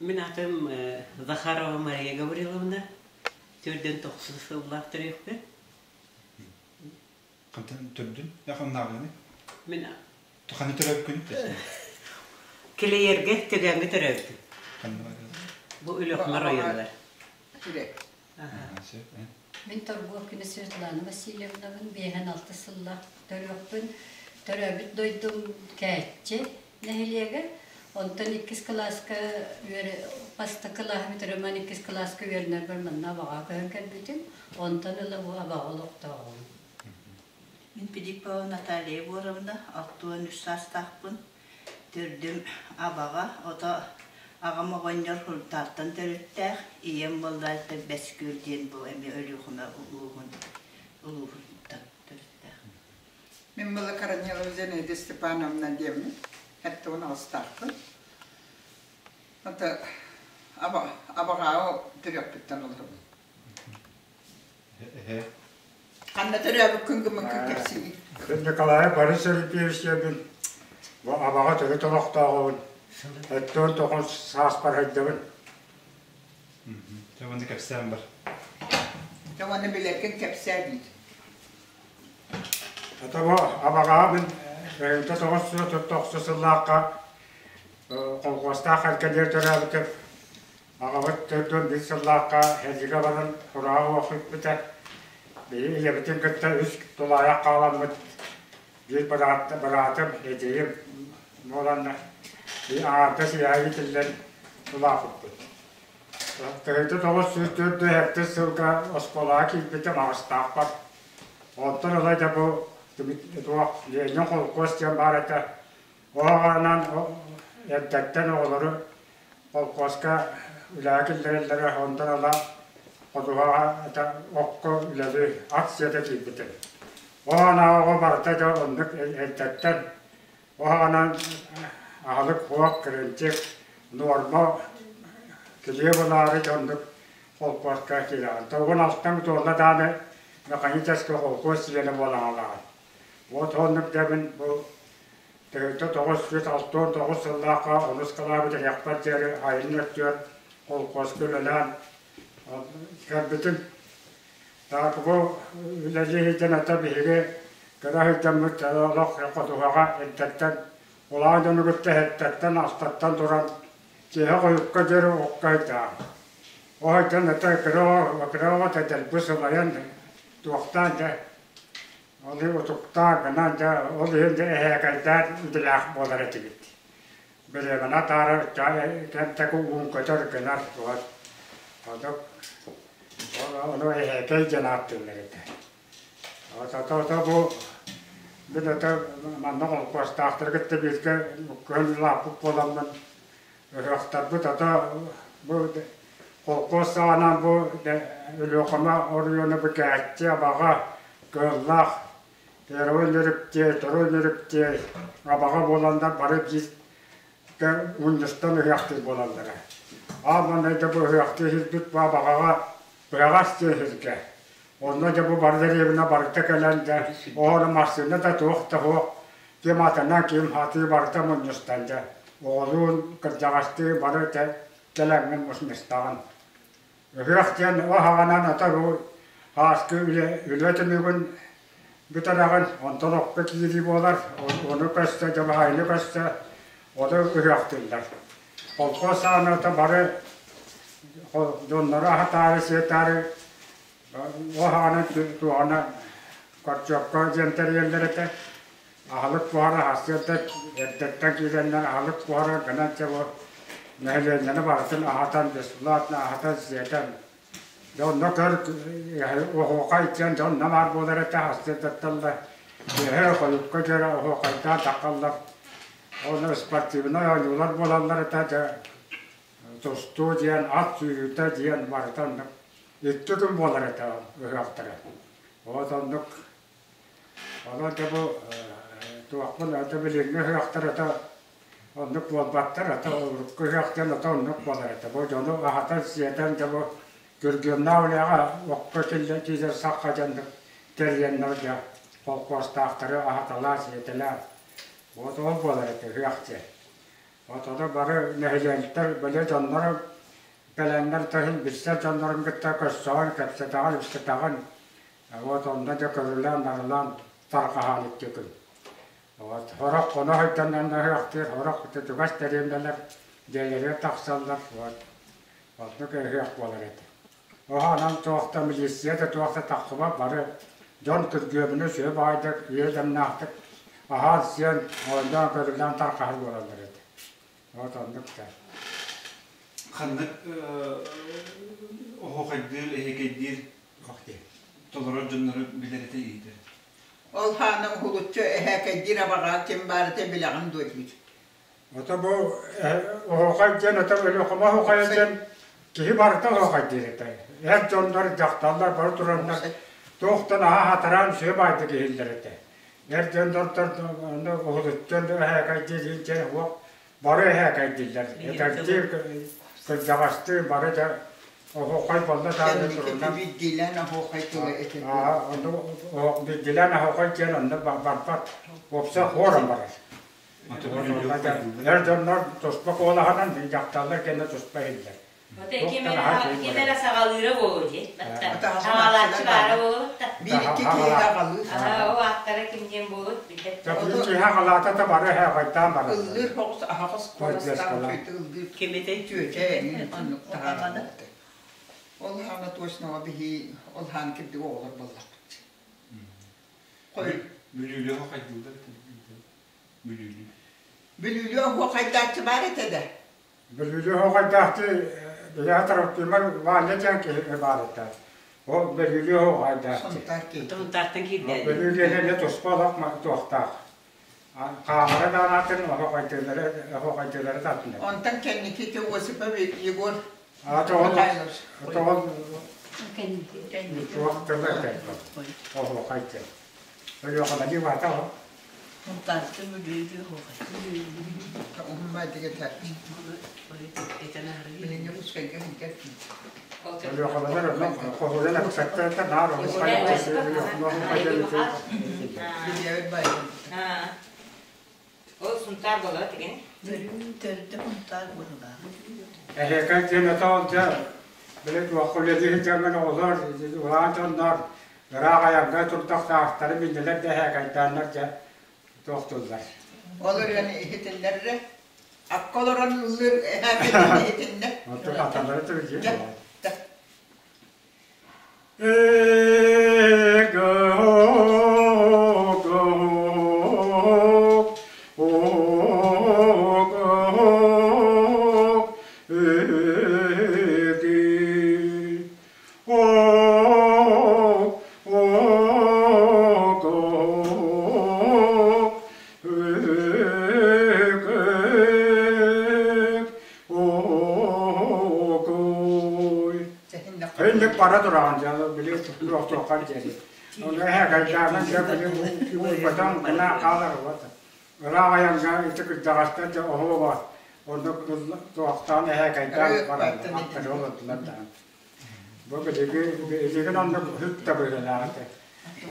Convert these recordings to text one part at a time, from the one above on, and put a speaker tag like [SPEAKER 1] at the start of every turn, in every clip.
[SPEAKER 1] Мин аатым Захарова Мария Гавриловна, төрдүн тохсус сыллаах төрүөхпүн.
[SPEAKER 2] Хантан төрдүн? Ханнааҕыны?
[SPEAKER 1] Мин
[SPEAKER 2] Ханна төрөөбүккүн?
[SPEAKER 1] Килэйэргэ Төгээҥҥэ төрөөбүтүм.
[SPEAKER 2] Ханна
[SPEAKER 1] Бу Өлүөхүмэ оройуонугар.
[SPEAKER 3] Мин Торговкина Светлана Васильевнабын биэһэн алта сыллаах төрүөхпүн. Төрөөбүт дойдум Кээччи нэһилиэгэ. Онтон иккис кылааска үөрэ бастакы кылааһы бүтэрэммин иккис кылааска үөрэнэрбэр манна Абаҕаҕа көһөн кэлбитим. Онтон ыла бу Абаҕа олохтооҕум.
[SPEAKER 4] Мин Филиппова Наталья Егоровна, 63 саастаахпын. Төрдүм Абаҕа, ото аҕам оҕонньор Һунтаартан төрүттээх, ийэм буоллаата Бэскүөл диэн бу эмиэ Өлүөхүмэ улууһун улууһуттан төрүттээх.
[SPEAKER 5] Мин была Корнилова Зинаида Степановна диэммин, эттуун аҕыстаахпын. Ата абаҕааҕы төрүөхпүттэн олоробун. Ханна төрөөбүккүн гыммыккын кэпсиигин.
[SPEAKER 6] Николай Борис Алексеевич диэммин, бу Абаҕа төрүт олохтооҕобун, өттүн тоҕус сааспар сылдьабын.
[SPEAKER 2] Дьэ уонна кэпсээн бар.
[SPEAKER 5] Дьэ уонна билэргин кэпсээ диир.
[SPEAKER 6] Ата бу Абаҕаҕа мин бэйэмтэ 990 сыллаахха колхуостаах эркэлиэр төрөөбүтүм. Аҕабыт 41 сыллаахха Һэллигэ баран тураах уохуйбута. Биһиги ийэбитин кытта үс тулаайах хааламмыт биир быраатым, эдьиийим буоланнар аҥаардас ийэҕэ иитиллэн улааппыппыт. Тыһыынча 904 сылга оскуолаҕа киирбитим аҕыстаахпар. Онтон ыла дьэ бу туох Ленин холкуос диэн баар этэ. Оҕоҕунан эрдэттэн оҕолору холкуоска үлэҕэ киллэрэллэрэ, онтон ыла ходуһаҕа окко үлэлии ат сиэтэ киирбитим. Оҕоҕо оҕо барыта дьэ оннук эрдэттэн оҕоҕунан аһылык хуох, кырыымчык, нуорма килиэп ылаары дьэ оннук холкуоска киирэҕин. Тоҕун алтан туолла даҕаны механическай холкуос чилиэнэ буолан ылаҕын. Вот оннук дьэбин бу 1969 сыллаахха онус кылааһы бүтэриэхпэр диэри айылын өттүгэр холкуоска үлэлээн кэлбитим. Так бу үлэлии сылдьан ата биһиги кыра сылдьаммыт олох ходуһаҕа эрдэттэн улахан дьону кытта эһэттэртэн астаттан туран киэһэ хойукка диэри окко сылдьаҕым. Ол сылдьан ата кыра оҕо дэлби сылайан туохтаан дьэ Ол утуктаах гынан дьэ ол иһин дьэ эһээкэйдээн идэлээх буолар этибит. Бириэмэни атаара кэмтэки уун көтөр гынар буолар. Ону эһээкэй диэн ааттыыллар этэ. Ото бу мин ото манна холкуостаахтары кытта бииргэ кыһын улааппыт буоламмын ыһыахтарбыт ото бу Холкуос саҕана бу Өлүөхүмэ оройуона Быкээччи, Абаҕа, Кыыллаах, Первый Нөрүктүөй, Второй Нөрүктүөй, Абаҕа буоланнар бары бииргэ мунньустан ыһыахтыыр буолаллара. Аан маҥнай да бу ыһыахтыы сирбит бу Абаҕаҕа Быһаҕас диэн сиргэ. Онно дьэ бу бары дэриэбинэ барыта кэлэн дьэ оһоро массыына да туох да суох ким атынан ким хатыы барыта мунньустан дьэ оҕолуун кырдьаҕастыы бары кэлэҥҥин мунньустаҕын. Ыһыах диэн оһаҕанан ата бу ааскы үлэ, үлэ түмүгүн бүтэрэҕин, онтон окко киирии буолар, ону көстө, дьабаһайыны көстө, ону ыһыахтыыллар. Холкуос саҕаната бары дьоннору аһатаары, сиэтаары оһаҕанан туоҕана корчуопка диэн тэрийэллэр этэ. Аһылык буһара сарсыарда эрдэттэн киирэннэр аһылык буһара гынан дьэ бу нэһилиэнньэни барытын аһатан бесплатно аһатан сиэтэн дьэ онно көр оһуохай диэн дьон баар буолар этэ сарсыардаттан да киэһэ хойукка диэри оһуохайдаан таххаллар уонна спортивнай оонньуулар буолаллар этэ дьэ тустуу диэн ат сүүрүүтэ диэн барыта оннук икки күн буолар этэ ыһыахтара вот оннук Онон дьэ бу туохпун ата билиҥҥи ыһыахтар ата оннук буолбаттар, ата урукку ыһыах диэн ата оннук буолар этэ. Бу дьону аһатан-сиэтэн дьэ бу күргүөмнээх үлэҕэ окко киирэр сахха дьоннук тэрийэннэр дьэ холкуостаахтары аһаталаан-сиэтэлээн вот ол буолар этэ ыһыах диэн. Отоно бары нэһилиэктэр били дьоннору кэлэннэр тыһын билсэр дьоннорун кытта көрсөҕүн, кэпсэтэҕин, ипсэтэҕин. Вот онно дьэ көрүлээн-нарылаан тарҕаһаан икки күн. Вот сорох хоно сылдьан ыһыахтыыр, сорох чугас дэриэбинэлэр дьиэлэригэр тахсаллар. Вот оннук ыһыах буолар этэ. Оһоонон туох да милиция да туох да тахсыбат, бары дьон күргүөмүнэ сүө баайдык, үө-дэмнээхтик аһаан-сиэн, оонньоон-көрүлээн тарҕаһар буолаллар этэ. Вот оннук да.
[SPEAKER 2] Ханнык оһуохайдыыр, эһиэкэйдиир толорор дьоннору билэр этэ иитэр?
[SPEAKER 5] Ол хаана уһулуччу эһээкэйдиир абаҕа ким баар этэ билэҕин дуо диир.
[SPEAKER 6] Ото бу оһуохай диэн ото Өлүөхүмэ оһуохайа диэн киһи барыта оһуохай диир этэ. Эр дьоннор, дьахталлар бары тураннар туохтан аһа хатараан сүө баайдык иһиллэр этэ. Эр дьоннортон уһулуччу эһээкэйдиир диэн уох бары эһээкэйдииллэр. Этэрдии кырдьаҕастыы бары да оһуохай буолла даҕаны турунан
[SPEAKER 5] Биирдиилээн оһуохай тыла этэ.
[SPEAKER 6] Биирдиилээн оһуохай диэн онно барбат. Уопсай хуоран барар. Эр дьоннор туспа куолаһынан, дьахталлар кэннэ туспа иһиллэр.
[SPEAKER 7] Ким эрэ саҕалыыра буолуо дии. Саҕалааччы баара буолуо
[SPEAKER 5] Биир икки киһи аҕалыыр.
[SPEAKER 7] Ол ааттара ким диэн буолут билбэт.
[SPEAKER 6] Биир киһи аҕалаата да бары эһээҕэйдээн бараллар.
[SPEAKER 5] Ыллыыр соҕус аһаҕас куоластаах үчүгэйдик ыллыыр.
[SPEAKER 1] Ким этэй?
[SPEAKER 5] Чүөчэ эҥин оннук таһаарар. Ол хаана точноҕа биһи ол хаан кирдик оҕолор буоллахпыт.
[SPEAKER 2] Бүлүүлү хайдыыллар Бүлүүлүү.
[SPEAKER 5] Бүлүүлүү оһуохайдааччы баар этэ да?
[SPEAKER 6] Бүлүүлүү оһуохайдааччы быйаатар Тимир Ваня диэн киһи баар этэ. Ол Бүлүүлүү оһуохайдааччы.
[SPEAKER 5] Сунтаар киһи.
[SPEAKER 1] Сунтаартан киирдэ.
[SPEAKER 6] Бүлүү диэн туспа олох туохтаах. Хаамара даанатын оһуохайдыылары оһуохайдыылары тааттынар.
[SPEAKER 5] Онтон кэнники ити Осипов Егор
[SPEAKER 6] Михайлович. Тоҕол туох тылы этэ оһуохай диэн. Өлүөхүмэлии баата ол.
[SPEAKER 4] Мунтаарты бүлүүлүү оһуохай.
[SPEAKER 5] Уһумма дигэтэ. Билиҥҥи Ускайга сылдьар
[SPEAKER 6] Өлүөхүмэлэр онно хоһуйан эпсэттэртэ наар оһуохай Өлүөхүмэ оһуохай
[SPEAKER 5] Билиэбит байым.
[SPEAKER 7] Ол Сунтаар буолар тигин.
[SPEAKER 4] Төрдө Мунтаар буолар.
[SPEAKER 6] Эһэкэ диэн ата ол дьэ били туохха үлэлии сылдьаҥҥын оҕолор улахан дьоннор ыраах айаҥҥа турдахтаахтары биллилэр да эһээкэйдааннар дьэ туохтууллар.
[SPEAKER 5] Ол ырыаны иһитиннэрре акка олорон ыллыыр эһээкэйдин иһитиннэ.
[SPEAKER 6] Оттон аталары түбүлдьиэ. Инник бара тураҕын дьэ били туохтуоххар диэри. Ону эһэкэйдээмэн дьэ били уйбатан гына хаалар вот. Ыраах айаҥҥа ити кырдьаҕастар дьэ оһуоба оннук туохтаан эһэкэйдээн бараллар аттары олордулар даҕаны. Бу билиги билигин оннук үп да быһыылаах этэ.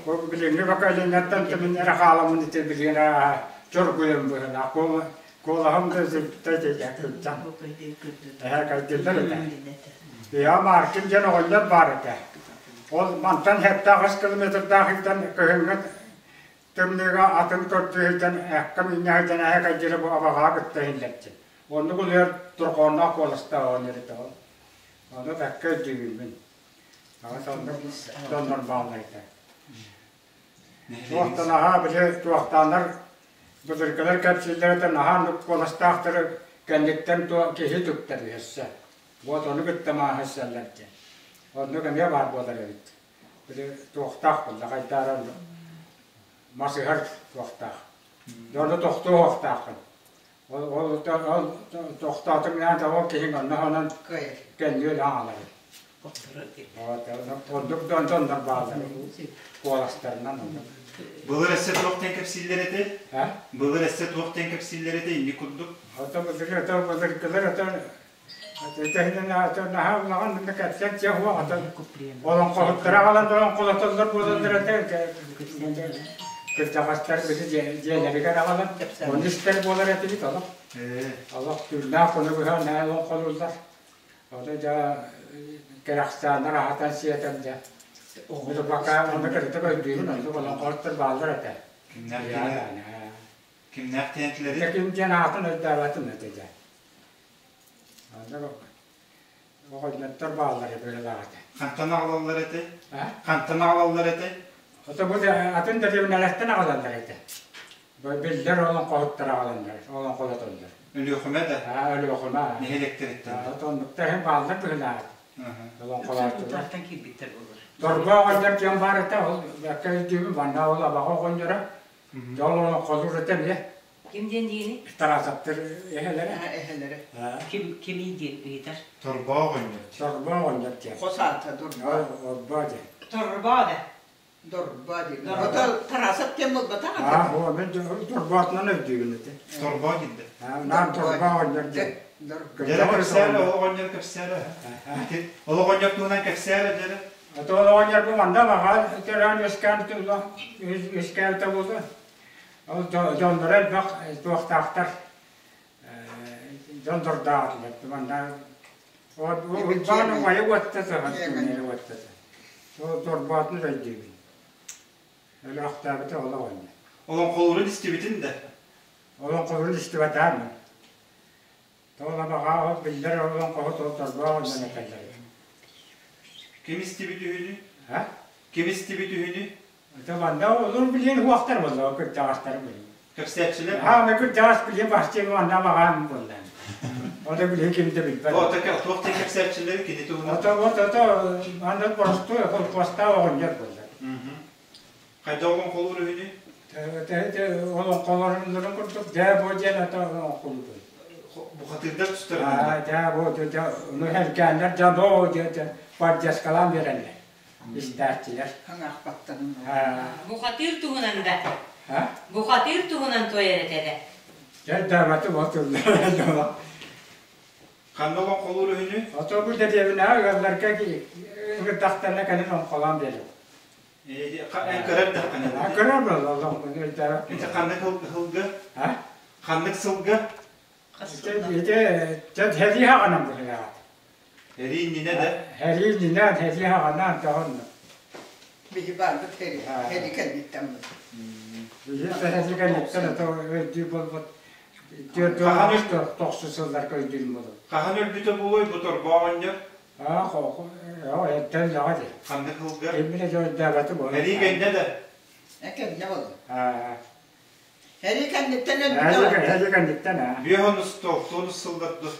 [SPEAKER 6] Бу билиҥҥи поколениеттан мин эрэ хааламмын ити билигин чоргуйан быһыылаах. Куолаһым да сүттэ кырдьан. Эһэкэйдиллэр этэ. Ийэ Маркин диэн оҕонньор баар этэ. Ол мантан 7-8 километрдаах илдьэн кыһыҥҥы тымныыга атын көрдүү сылдьан эккэ минньэ сылдьан эһэкэйдиирэ бу абаҕаҕа кытта иһиллэрчи. Оннук улуйар дорҕоонноох куоластаах оҕонньор этэ ол. Ону бэккэ өйдүүбүн. Аҕыс оннук дьоннор бааллар этэ. Туохтан аһаа били туохтааннар былыргылар кэпсииллэр этэ наһаа оннук куоластаахтары кэнниттэн киһи түктэр үһэссэ. Вот ону кытта мааһыссаллар диэн. Оннук эмиэ баар буолар эбит. Били туохтаах буолла хайдаара оннук мас ыһар туохтаах. Ону тохтуохтааххын. Ол ол ол тохтоотуҥ наада ол киһиҥ онно онон кэнниэл аҕалар. Оннук дьоннор бааллар куоластарынан оннук.
[SPEAKER 2] Былыр өссө туох диэн кэпсииллэр этэй? Былыр өссө туох диэн кэпсииллэр этэй инник курдук?
[SPEAKER 6] Ото былыр ото былыргылар ото тэһинэн ото наһаа улахан мында кэпсээн чэ хуох ото олоҥхоһуттара аҕалан олоҥхолотоллор буолаллар этэ кырдьаҕастар били дьиэлэригэр аҕалан ону истэр буолар этибит олох. Олох түүннээх күнү быһа наһаа олоҥхолууллар. Ону дьэ кэрэхсээннэр аһатан сиэтэн дьэ пока онно кырдьык өйдүүбүн оннук олоҥхоһуттар бааллар этэ.
[SPEAKER 2] Кимнээх кимнээх диэн
[SPEAKER 6] Ким диэн аатын өйдөөбөтүм этэ дьэ. Оҕонньоттор бааллар быһыылаах этэ.
[SPEAKER 2] Хантан аҕалаллар этэй? Хантан аҕалаллар этэй?
[SPEAKER 6] Ото бу атын дэриэбинэлэртэн аҕалаллар этэ. Биллэр олоҥхоһуттар аҕаланнар, олоҥхолотоллор.
[SPEAKER 2] Өлүөхүмэ да?
[SPEAKER 6] Аа, Өлүөхүмэ.
[SPEAKER 2] Нэһилиэктэриттэн.
[SPEAKER 6] Оннуктар иһин бааллар быһыылаах этэ. Олоҥхолооччулар.
[SPEAKER 1] киирбиттэр буолар.
[SPEAKER 6] Торбоо оҕонньор диэн баар этэ, ол бэккэ өйдүүбүн, манна ол абаҕа оҕонньоро. Дьол олоҥхолуур этэ эмиэ.
[SPEAKER 7] Ким диэн диини?
[SPEAKER 6] Тарасаптар эһэлэрэ.
[SPEAKER 5] Эһэлэрэ.
[SPEAKER 1] Ким кимий диэн ыйытар.
[SPEAKER 2] Торбоо оҕонньор.
[SPEAKER 6] Торбоо оҕонньор диэн.
[SPEAKER 5] Хос аата Дорбоо.
[SPEAKER 6] Дорбоо диэн.
[SPEAKER 7] Торбоо да.
[SPEAKER 5] Дорбоо диэн. Ото Тарасап диэн буолбатах
[SPEAKER 6] ата. Аа, мен Торбоотунан өйдүүбүн ити.
[SPEAKER 2] Торбоо дииллэр.
[SPEAKER 6] Наар Торбоо оҕонньор диэн.
[SPEAKER 2] Дьэрэ кэпсээрэ, ол оҕонньор кэпсээрэ. Ол оҕонньор туһунан кэпсээрэ дьэрэ.
[SPEAKER 6] Ото ол оҕонньор бу манна баҕа төрөөн үөскээн үөскээбитэ буолуо. Ол дьонноро элбэх туохтаахтар дьон дордоотулар манна Урбаан убайа уоттата уоттата Ол торбоотун өйдүүбүн. Өлөөхтөөбүтэ олох онно.
[SPEAKER 2] Олоҥхолуурун истибитин да?
[SPEAKER 6] Олоҥхолуурун истибэтээм. Тоҕо баҕа ол биллэр олоҥхоһут ол торбоох оннун этэллэр.
[SPEAKER 2] Ким истибит үһүнүй? Ким истибит үһүнүй?
[SPEAKER 6] Это манна олор билиэн уохтар буолла, кырдьаҕастар билиэн.
[SPEAKER 2] Кэпсээччилэр?
[SPEAKER 6] Аа, мен кырдьаҕас билиэн бастыҥ манна баҕаан буолла. Ото билиэн ким да билбэт.
[SPEAKER 2] Ото туох диэн кэпсээччилэри кини туһунан?
[SPEAKER 6] Ото вот ото манна боростуой холкуостаах оҕонньор буолла.
[SPEAKER 2] Хайда олоҥхолуур үһүнүй?
[SPEAKER 6] Олоҥхолорун курдук дьээ бу диэн ото олоҥхолуур.
[SPEAKER 2] Бухатыырдар түстэр.
[SPEAKER 6] Аа, дьээ бу дьэ ну эргээннэр дьэ дьэ поддержкалаан биэрэллэр. Истээччилэр.
[SPEAKER 5] Хаҥаахпаттанын.
[SPEAKER 7] Бухатыыр туһунан да. Бухатыыр туһунан туойар этэ да.
[SPEAKER 6] Дьэ дааматы отуллар.
[SPEAKER 2] Ханна олоҥхолуур үһүнүй?
[SPEAKER 6] Ото бу дэриэбинэҕэ ыалларга ыҥырдахтарына кэлин оҥхолоон биэрэр.
[SPEAKER 2] Эн көрөр даххына?
[SPEAKER 6] Көрөр буолла
[SPEAKER 2] Ити ханнык сылга? Ханнык сылга?
[SPEAKER 6] Ити сэрии хаҕынан быһыылаах.
[SPEAKER 2] Сэрии иннинэ да?
[SPEAKER 6] Сэрии иннинэ, сэрии хаҕынан тоҕонно.
[SPEAKER 5] Биһи барбыт сэрии, сэрии кэнниттэн.
[SPEAKER 6] Биһи сэрии кэнниттэн ото өйдүү буолбут тохсус сылларга өйдүүр буолуо.
[SPEAKER 2] Хаһан өлбүтэ буолуой бу торбоо оҕонньор?
[SPEAKER 6] Аа, эрдэ өллөҕө дии.
[SPEAKER 2] Ханнык сылга?
[SPEAKER 6] Киммин өйдөөбөтүм.
[SPEAKER 2] Сэрии кэннэ да?
[SPEAKER 5] Кэннэ буолла.
[SPEAKER 6] Аа.
[SPEAKER 5] Сэрии кэнниттэн өлбүтэ.
[SPEAKER 6] Сэрии кэнниттэн аа.
[SPEAKER 2] Биэс онус, тохсуонус сыллар дуо?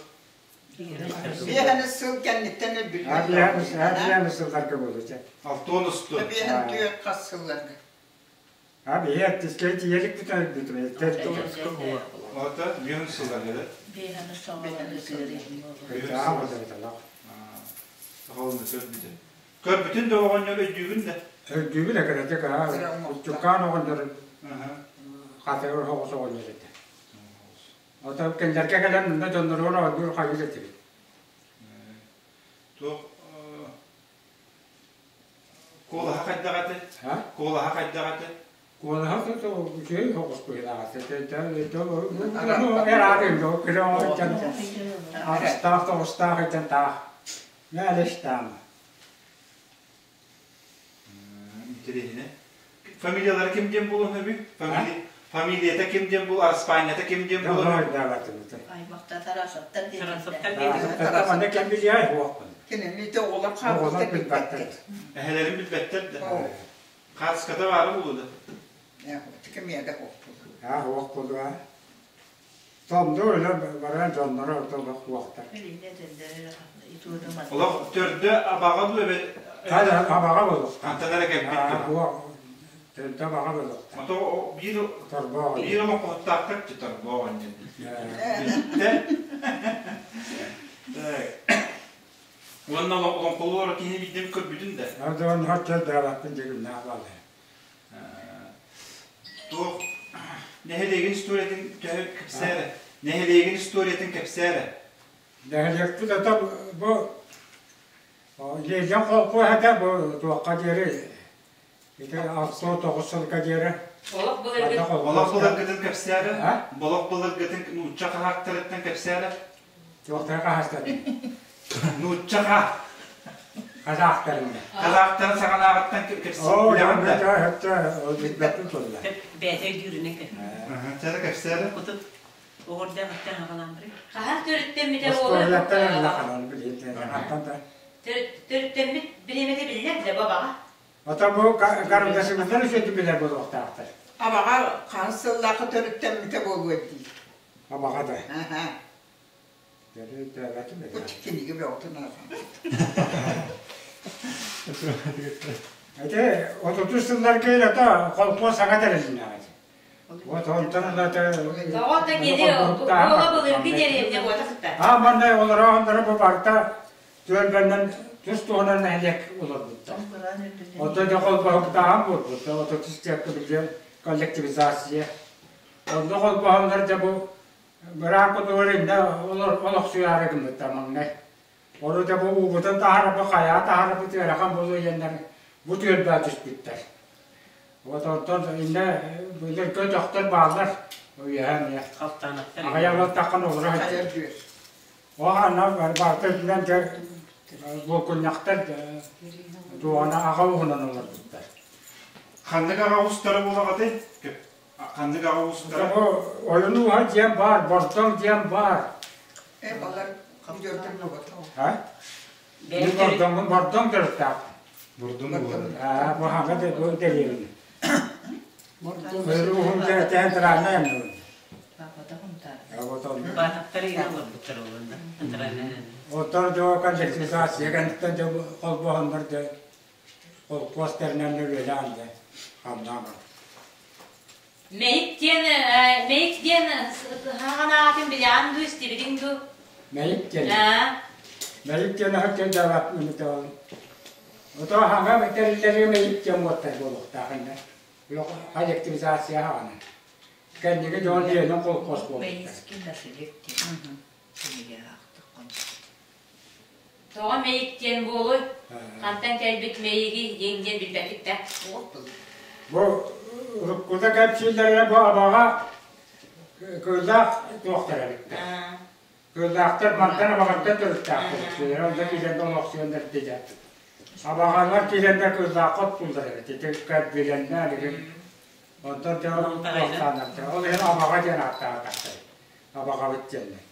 [SPEAKER 5] Биэһэн сыл кэнниттэн өлбүт.
[SPEAKER 6] Биэһэн сылларга буолуо.
[SPEAKER 2] Алтуонус дуо?
[SPEAKER 5] Биэһэн түөрт хас сылларга.
[SPEAKER 6] А биһиэт тискэй тиийэлик бүтэн өлбүтүм.
[SPEAKER 2] Ото биэһэн сылларга да?
[SPEAKER 4] Биэһэн саҕаланы
[SPEAKER 2] Саҕаланы көрбүтэ. Көрбүтүн да оҕонньор өйдүүгүн да?
[SPEAKER 6] Өйдүүбүн экэрэтик аа. Чуккаан оҕонньор хатырыр оҕус оҕонньор этэ. Ото кинилэргэ кэлэн мында дьонноругар оонньуур хайыыр этибит.
[SPEAKER 2] Туох Куолаһа хайдах этэ? Куолаһа хайдах этэ?
[SPEAKER 6] Куолаһа үчүгэй соҕус быһыылаах Арыстаах тоҕустаах этэн таах мээлэстаама
[SPEAKER 2] Интэриэһинэ. Фамилиялара ким диэн буолуон сөбүй? Фамилията ким диэн бул, араспаанньата ким диэн буолуон
[SPEAKER 4] Аймахта Тарасовтар
[SPEAKER 1] Тарасовтар
[SPEAKER 6] Манна ким билиэй хуохпун.
[SPEAKER 5] Кинини те оҕолор хаалбыттар билбэттэр.
[SPEAKER 2] Эһэлэрин билбэттэр да. Хаатыската баара буолуо да.
[SPEAKER 5] Кимиэ да хуох буолуо.
[SPEAKER 6] Аа хуох буолуо. Томду өлө баран дьонноро олох хуохтар.
[SPEAKER 2] Олох төрдө абаҕа дуу эбэ
[SPEAKER 6] Абаҕа болуох.
[SPEAKER 2] Антан эрэ кэлбит
[SPEAKER 6] дуо? Төрдө абаҕа болуох.
[SPEAKER 2] Ото биир биир олоҥхоһуттаахтар торбоо оҕонньор. Бүттэ. Уонна олоҥхолуур киһи биирдэм көрбүтүн да.
[SPEAKER 6] Ардыган хачча даалаттын дьигиннээх баалай.
[SPEAKER 2] Туох нэһилиэгин историятын төһө кэпсээрэ? Нэһилиэгин историятын кэпсээрэ.
[SPEAKER 6] Нэһилиэкпит ата бу Лезен холкуос этэ бу туохха диэри ити 69 сылга диэри.
[SPEAKER 7] Олох былыргы
[SPEAKER 2] Олох былыргытын кэпсээрэ. Олох былыргытын нуучча хаһаактарыттан кэпсээрэ.
[SPEAKER 6] Туохтара хаһаастарын?
[SPEAKER 2] Нуучча ха.
[SPEAKER 6] Казахтарын.
[SPEAKER 2] Казахтарын саҕалааҕыттан
[SPEAKER 6] Оо, кэпсиир. О,
[SPEAKER 1] Бэйэтэ өйдүүрүнэн кэ.
[SPEAKER 2] Чара кэпсээрэ.
[SPEAKER 1] Отут оҕордоох хаҕалаан бары.
[SPEAKER 7] Хаһан төрүттэммитэ буолар? Төрүттэммит бириэмэтэ биллэр да бабаҕа.
[SPEAKER 6] Ото бу карандашыбытын үчүгэй билэр буолуохтаахтар.
[SPEAKER 5] Абаҕа хаһан сыллаахха төрүттэммитэ буолуо дии.
[SPEAKER 6] Абаҕа да.
[SPEAKER 5] Аха.
[SPEAKER 6] Төрүттээбэтим
[SPEAKER 5] Бу кинигэ бөҕөтүн ааҕан.
[SPEAKER 6] Ити отутус сылларга ото колхоз саҥа тэрилиннэҕэ. Вот онтон ылата
[SPEAKER 7] Тоҕо да кини буола былыргы дэриэбинэ буота сытар.
[SPEAKER 6] А манна олорооннору бу барыта түөлбэннэн тус туһунан нэһилиэк олорбуттар. Оттон дьэ холбоһуктааһын буолбут. Отутус билигин коллективизация. Онно холбоһоннор дьэ бу быраак кутугар иннэ олохсуйаары гыммыттар маҥнай. Ону дьэ бу уубутун таһаарбы хайаа таһаарбыт ыарахан буолуо диэннэр бу түөлбэ түспүттэр. Вот онтон иннэ былыр көтөхтөр бааллар. Үөһэ эмиэ.
[SPEAKER 1] Халтаанаттар.
[SPEAKER 6] Аҕыйах ыалтаххын олоро сылдьар. Оҕана барбаата үрдүнэн дьэ булкунньахтар дуоҕана аҕа уһунан олорбуттар.
[SPEAKER 2] Ханнык аҕа уустара буолаҕытый? Ханнык аҕа уустара?
[SPEAKER 6] Бу ойун ууһа диэн баар, бордоҥ диэн баар.
[SPEAKER 5] Э, балар дьөртөр буолбатах.
[SPEAKER 6] А? Мин бордоҥмун бордоҥ төрүттээх.
[SPEAKER 2] Бордоҥ буолар.
[SPEAKER 6] Аа, бу хаҥа да бу дэриэбинэ. Ойун ууһун тээн тыраанна эмнүн.
[SPEAKER 1] Баатахтар иһин олорбуттар олорунна.
[SPEAKER 6] Оттор дьоо коллективизация кэнниттэн дьэ холбоһоннор дьэ холкуос тэринэн үлэлээн дьэ хамнаан бар.
[SPEAKER 7] Мэйик диэн Мэйик диэн хаҕанаатын билэҕин дуу, истибитиҥ дуу?
[SPEAKER 6] Мэйик диэн. Мэйик диэн аһыт диэн дьаабат мин Ото хаҥа тэриллэргэ мэйик диэн уоттар буолуохтаах иннэ. Коллективизация хаҕана. Кэнниги дьон дьиэнэн холкуос буолбуттар.
[SPEAKER 7] Тоҕо мэйик диэн буолуй? Хантан кэлбит мэйиги диэн диэн билбэппит да.
[SPEAKER 6] Бу уруккута кэпсииллэрэ бу абаҕа кыыллаах туохтар эбиттэр. Кыыллаахтар мантан абаҕаттан төрүттээхтэр. Онно киирэн олохсуйаннар дидэ. Абаҕалар киирэннэр кыыллаахха оттууллар эбит. Ити билэннэр Онтон дьэ туохтааннар ол иһин абаҕа диэн ааттаатахтар. Абаҕабыт диэннэр.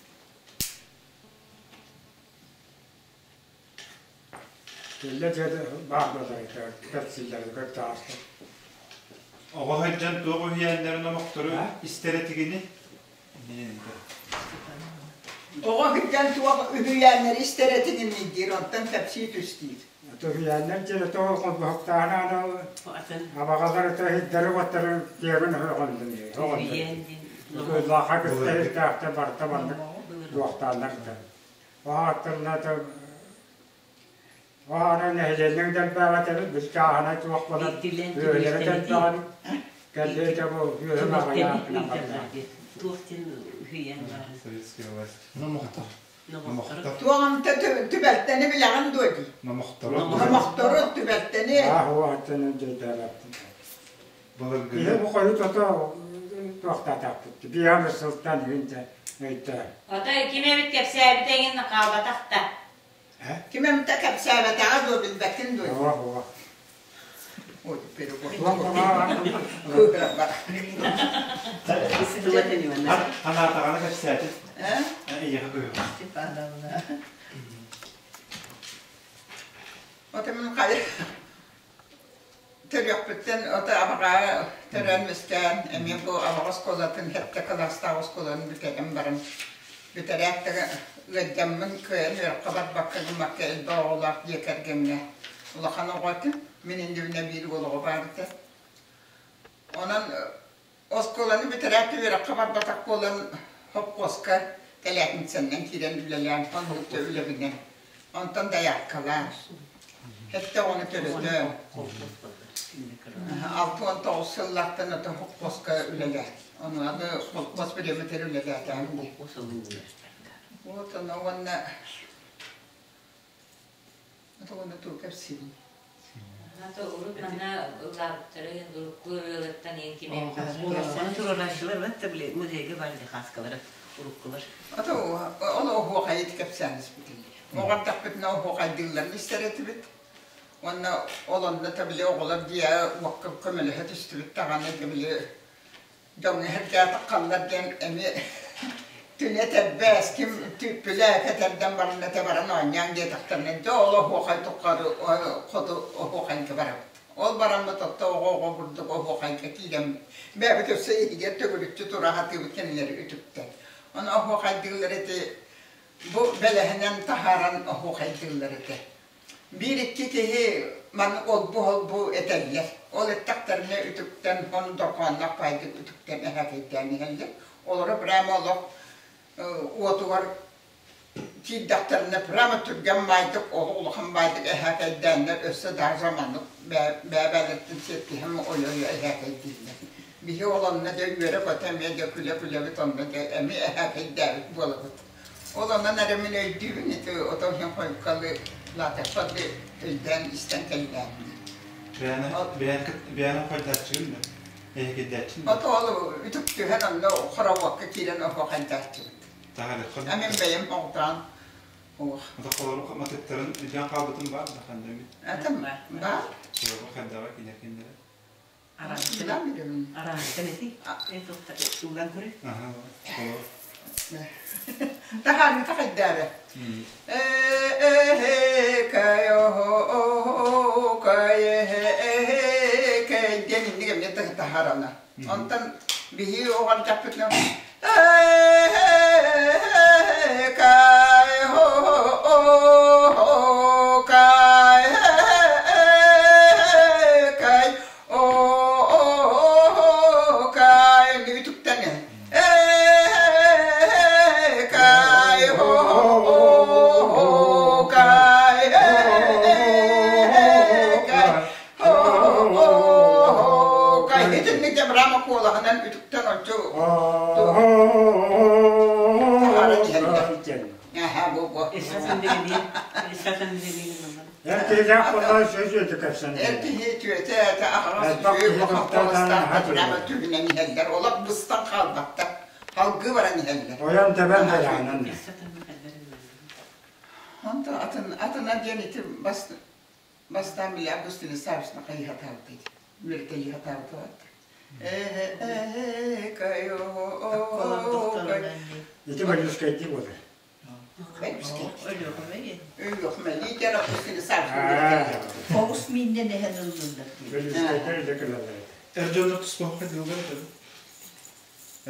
[SPEAKER 6] Кэллэ дьэ баар буолар кэпсииллэр кырдьаҕастар.
[SPEAKER 2] Оҕо сылдьан туох үһүйээннэрин омохтору истэр этигини?
[SPEAKER 5] Оҕо сылдьан туох үһүйээннэри истэр этигини диир, онтон кэпсии түс диир.
[SPEAKER 6] Үһүйээннэр диэн тоҕо холбоһуктааһын абаҕалар иһирдэри-уоттары киэбин өҕөллүм Кыыллаахха кытта иһирдээхтэр барыта маннык туохтааннар да. Оһааттарына Оһаана нэһилиэнньэҥ дэлбээҕэ эбит, бил чааһынай туох буолан үөһэлэрэ дэлбэҕин кэллиэтэ бу үөһүм аҕыйаах гынан барда.
[SPEAKER 1] Туох диэн үһүйээн баарын?
[SPEAKER 2] Советская власть. Номохтор.
[SPEAKER 5] Туоҕамта түбэлтэни билэҕин дуо дии?
[SPEAKER 2] Номохтору.
[SPEAKER 5] Номохтору түбэлтэни.
[SPEAKER 6] Аа, уоһаттан өйдөөбөппүн. Киһи бу хойут ото туохтаатахпыт. Биир сылтан иһин дьэ өйдөөн.
[SPEAKER 7] Ото ким эбит кэпсээбитэ эҥин хаалбатах да.
[SPEAKER 5] Ким эмитэ кэпсээбэтэҕэ дуо билбэккин дуо?
[SPEAKER 6] Ова, ова.
[SPEAKER 5] Ой, теперь
[SPEAKER 2] Ханаатаҕына кэпсээтин. Эйиэхэ көһүм.
[SPEAKER 4] Степановна.
[SPEAKER 5] Ото мин хайа төрүөхпүттэн ото абаҕа төрөөн үөскээн эмиэ бу абаҕа оскуолатын сэттэ кылаастаах оскуоланы бүтэрэн баран бүтэрээт да ыалдьаммын кыайан үөрэххэ барбакка гыммакка элбэх оҕолоох дьиэ кэргэҥҥэ улахан оҕо этим мин иннибинэ биир уол оҕо баар этэ онон оскуоланы бүтэрээт үөрэххэ барбатах буолан хопхуоска тэлээтинсэннэн киирэн үлэлээн оннук үлэбинэн онтон дайааркалаан Сэттэ оҕону төрөтөн, 69 сыллартан ото хопхуоска үлэлээн, ону аны холкуос бириэмэтигэр үлэлээтэҕим дии. Вот ону уонна ото уонна тугу кэпсиибин?
[SPEAKER 7] Ата урут манна ыллаабыттары урукку ырыалартан иэн ким
[SPEAKER 1] Ону туруорааччылар бат били музейга баар хааскалара уруккулар.
[SPEAKER 5] Ата ол оһуохайы кэпсээн испитим. Оҕордохпутуна оһуохайдыылларын истэр этибит. Уонна ол онно табили оҕолор дьиэ уокка көмөлөһө түстүбүт даҕаны табили дьоҥҥо иһэргээтэх халлар диэн эмиэ түнэ тэрбээс ким түүппүлэ кэтэрдэн баран этэ баран оонньоон диэтэхтэринэ дьэ ол оһуохай тухары хоту оһуохайга барабыт. Ол бараммыт отто оҕо-оҕо курдук оһуохайга киирэммит бэйэбит өссө иһигэр төгүрүччү тура сатыыбыт кинилэри үтүктэн. Ону оһуохайдыыллар ити бу бэлэһинэн таһааран оһуохайдыыллар этэ. Биир-икки киһи маны олбу-холбу этэллэр. Ол эттэхтэринэ үтүктэн, хон дорҕоонноох баайдык үтүктэн эһээкэйдээн иһэллэр. Олоро прямо олох уотугар киирдэхтэринэ прямо түргэн баайдык, олох улахан баайдык эһээкэйдээннэр өссө даже маннык бэйэ-бэйэлэриттэн сиэттиһэн ойо-ойо эһээкэйдииллэр. Биһи ол онно дьэ үөрэ-көтө эмиэ дьэ күлэ-күлэбит онно дьэ эмиэ эһээкэйдээбит буолабыт. Ол онон эрэ мин өйдүүбүн ити отон иһин хойуккалы лаатахпар да өйдөөн истэн кэллээммин.
[SPEAKER 2] Бэйэни бэйэни хойдааччыгын да? Эһигирдээччин да?
[SPEAKER 5] Ото ол үтүктүһэн онно хороводка киирэн оһуохайдааччыбыт.
[SPEAKER 2] Таһарыххын.
[SPEAKER 5] А мин бэйэм оҕутаан ох.
[SPEAKER 2] Ото холору матыктарын өйдөөн хаалбытым баар да ханна
[SPEAKER 5] Атым баар.
[SPEAKER 2] Холору хайдаҕа кинер киндere.
[SPEAKER 1] Араастан эти ыллан көрө.
[SPEAKER 5] Таһаарыыта хайдаары. Диэн инник эмиэ таһаарана. Онтон биһи оҕордахпытына Итинник Абрама куолаһынан үтүктэн оччу таһааран иһэллэр. Аха, бу бу.
[SPEAKER 6] Эр киһилээх буоллаҕа сөз кэпсэнэр.
[SPEAKER 5] Эр киһи түөтэ этэ аһаҕас үчүгэй улахан куоластаахтар прямо түһүнэн иһэллэр. Олох быстан хаалбаттар. Халгыы баран иһэллэр.
[SPEAKER 6] Ойон тэбэн дайаанан.
[SPEAKER 5] Онто атын атына диэн ити бас бастаан били Августина Савична хайыһатаабыт үөрэтэ хайыһатаабыт.
[SPEAKER 6] Ити Малюскайдыы буолар.
[SPEAKER 4] Оҕус мииннэн эһэн ыллыллар
[SPEAKER 2] Эр дьоннор туспа хайдыллар этэ.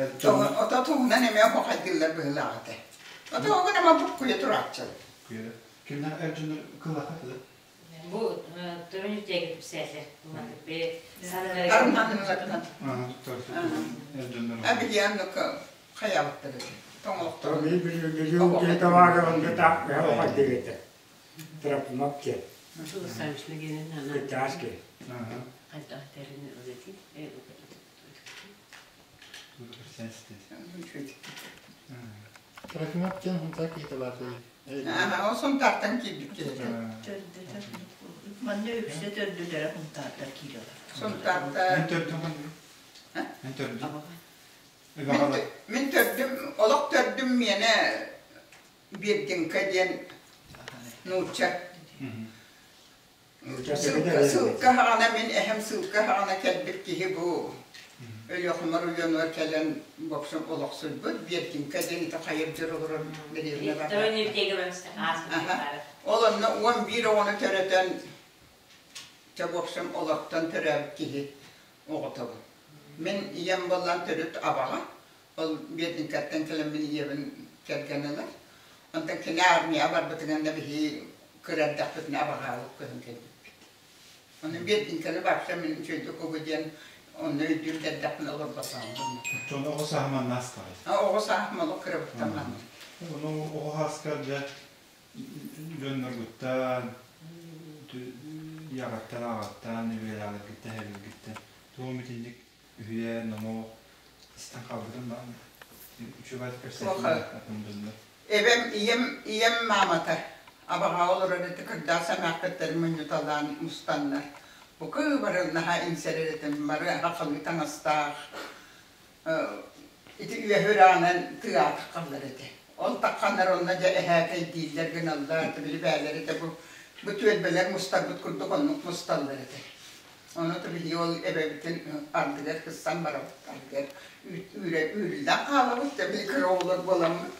[SPEAKER 2] Эр дьоннор
[SPEAKER 5] Ото туһунан эмиэ хохайдыыллар быһыылаах этэ. Ото оҕо нама буккуйа турааччы.
[SPEAKER 2] Кимнээх эр дьоннор кылаха этэ?
[SPEAKER 7] Бу төрүн үтэги писатель.
[SPEAKER 5] Арманнарынан.
[SPEAKER 2] Эр дьоннор.
[SPEAKER 5] Абияннык хайаабыттар этэ. Тоҥолохторун.
[SPEAKER 6] Тропимов диэн. Кырдьаҕас киһи.
[SPEAKER 8] Трофимов диэн Сунтаар киһитэ баар дии.
[SPEAKER 5] Ол Сунтаартан киирбит киһи.
[SPEAKER 4] Манна үксэ төрдүлэрэ Сунтаартан киирэлэр.
[SPEAKER 5] Сунтаартан.
[SPEAKER 2] Мен төрдүм Мен төрдүм.
[SPEAKER 5] Мин төрдүм, олох төрдүм миэнэ Бердинка диэн нуучча. Сыылка хаҕана мин эһэм сыылка хаҕана кэлбит киһи бу Өлүөхүмэр уйанугар кэлэн бопсум олохсуйбут Бердинка диэн ити хайыр дьыр олорор дэриэбинэ бар. Ол онно 11 оҕону төрөтөн чэ бопсум олортон төрөөбүт киһи оҕотобун. Мин ийэм буоллан төрүт абаҕа, ол Бердинкаттан кэлэммин ийэбин кэргэн ылар. Онтон кини армияҕа барбытыгар да биһи кыра эрдэхпитинэ абаҕаалык көһөн кэлбиппит. Ону Бердинканы вообще мин үчүгэйдик угу диэн онно өйдүүр да эрдэхпинэ олорботоҕум.
[SPEAKER 2] Оччоҕуна оҕо сааһым наастаҕай?
[SPEAKER 5] Оҕо сааһым олох кырабыттан маннык.
[SPEAKER 2] Ону оҕо сааскар дьэ дьонноргуттан, ийэҕиттэн, аҕаттан, үөрээҕэргиттэн, эһэлэргиттэн тугум итинник үһүйээн, номох истэн хаалбытым баар. Үчүгэй кэпсэтии атын дьоннор.
[SPEAKER 5] Эбэм, ийэм, ийэм маамата абаҕа олорор этэ кырдьаҕас эмээххиттэрин мунньуталаан мустаннар. Бука бары наһаа иҥсэрэр этим, бары хахалыы таҥастаах, ити үөһү-үрэҕинэн тыаатаххаллар этэ. Ол тахханнар онно дьэ эһээкэйдииллэр гыналлар, били бээлэр этэ бу бу түөлбэлэр мустарбыт курдук оннук мусталлар этэ. Ону биһиги ол эбэбитин ардыгар кыссан барабыт, ардыгар үүрэ үүрүллэн хаалабыт, дьэ били кыра оҕолор буоламмыт.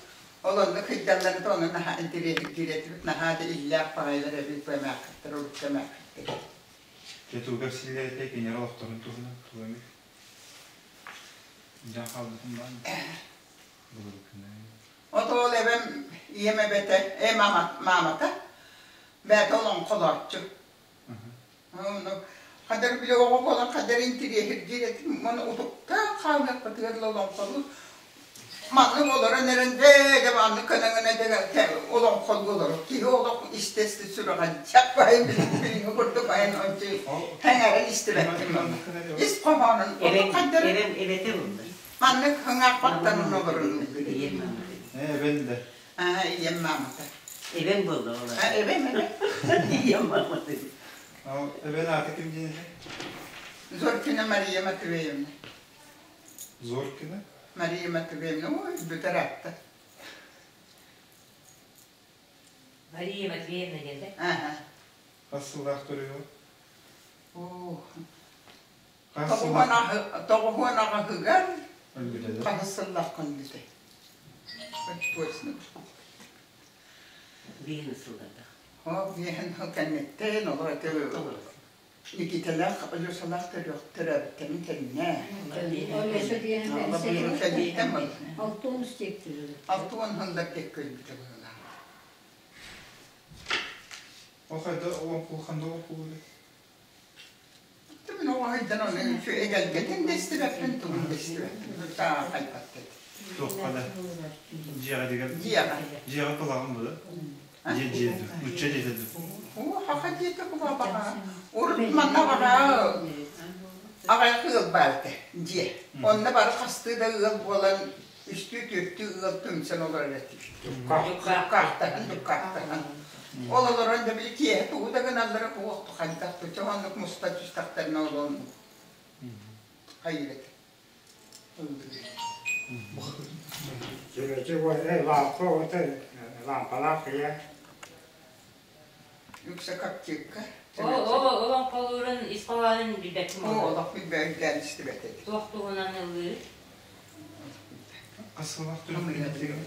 [SPEAKER 5] Ол онно кыйдалларыта ону наһаа интэриэһиргиир этибит, наһаа да иллээх баҕайылар эбит бу эмээххиттэр, урукку эмээххиттэр.
[SPEAKER 2] Дьэ тугу кэпсииллэр этэй кинилэр олохторун туһунан тугу эмит? Дьон хаалбытын баан
[SPEAKER 5] От ол эбэм ийэм эбэтэ, э маамата, бэйэтэ олоҥхолооччу. Хадар били оҕо буолан хадар интириэһиргиир этим, оны утуктаан хаалыахпытыгар л олоҥхолуу маннык олорон эрэн бээ маннык көнөҥүнэ олоҥхолуу олорор. Киһи олох истэ-истэ сүрэҕэлдьэх баайын билиҥҥи курдук айан ончу тэҥэрэн истибэттим. Ис хоһоонун хайдар
[SPEAKER 1] Эбэм эбэтэ булла.
[SPEAKER 5] Маннык хыҥаахпаттан олорун.
[SPEAKER 1] Ийэм маамата.
[SPEAKER 2] Эбэн да.
[SPEAKER 5] Аа, ийэм маамата.
[SPEAKER 1] Эбэм буолла ол.
[SPEAKER 5] Эбэм эбэ.
[SPEAKER 1] Ийэм маамата.
[SPEAKER 2] Эбэн аата ким диэн
[SPEAKER 5] Зоркина Мария Матвеевна.
[SPEAKER 2] Зоркина?
[SPEAKER 5] Мария Матвеевна, ой, бүтэр атта.
[SPEAKER 7] Мария Матвеевна диэн да?
[SPEAKER 5] Ага.
[SPEAKER 2] Хас сыллаах төрүөҕү?
[SPEAKER 5] Оо. Тоҕуһуон аҕаһыгар хаһыс сыллаах күндүтэй? Точно.
[SPEAKER 1] Биһин сылларда.
[SPEAKER 5] О, биһин сыл кэнниттэн олор эти Никиталаах, Алешалаах төрөөбүттэрин кэннэ.
[SPEAKER 3] Алтуон стектир.
[SPEAKER 5] Алтуон хыллар тек көлбүтэ быһыылаах.
[SPEAKER 2] Ол хайда олоҥхолуу олоҥхолуур?
[SPEAKER 5] Мин оҕо сылдьан ону эгэлгэтин да истибэппин, тугун да истибэппин. Таахайбат
[SPEAKER 2] Туохха да дьиэҕэ дигэр
[SPEAKER 5] Дьиэҕэ.
[SPEAKER 2] Дьиэҕэ кылаҕын бу да? Дьиэ дьиэ ду, нучча дьиэтэ ду.
[SPEAKER 5] Оо, хаха дьиэтэ кубабаҕа. Урут манна баҕа аҕайах ыал баар этэ, дьиэ. Онно бары хастыы да ыал буолан, үстүү-түөртүү ыал түмсэн олорор этибит. Дуккаахтаһан, дуккаахтаһан. Ол олорон да били киэһэ тугу да гыналлара уох хайдах да оннук муста түстэхтэринэ ол оннук хайыыр этэ.
[SPEAKER 6] Чүмэчи лааппы оҕото лаампалаах ийэ.
[SPEAKER 5] Үксэ каптикка.
[SPEAKER 7] Ол олоҥхолуурун ис хоһоонун билбэппин
[SPEAKER 5] Оо, олох билбэт истибэт этим.
[SPEAKER 7] Туох туһунан ыллыыр?
[SPEAKER 2] Хас сыллаах төрөппүн диэтиҥ?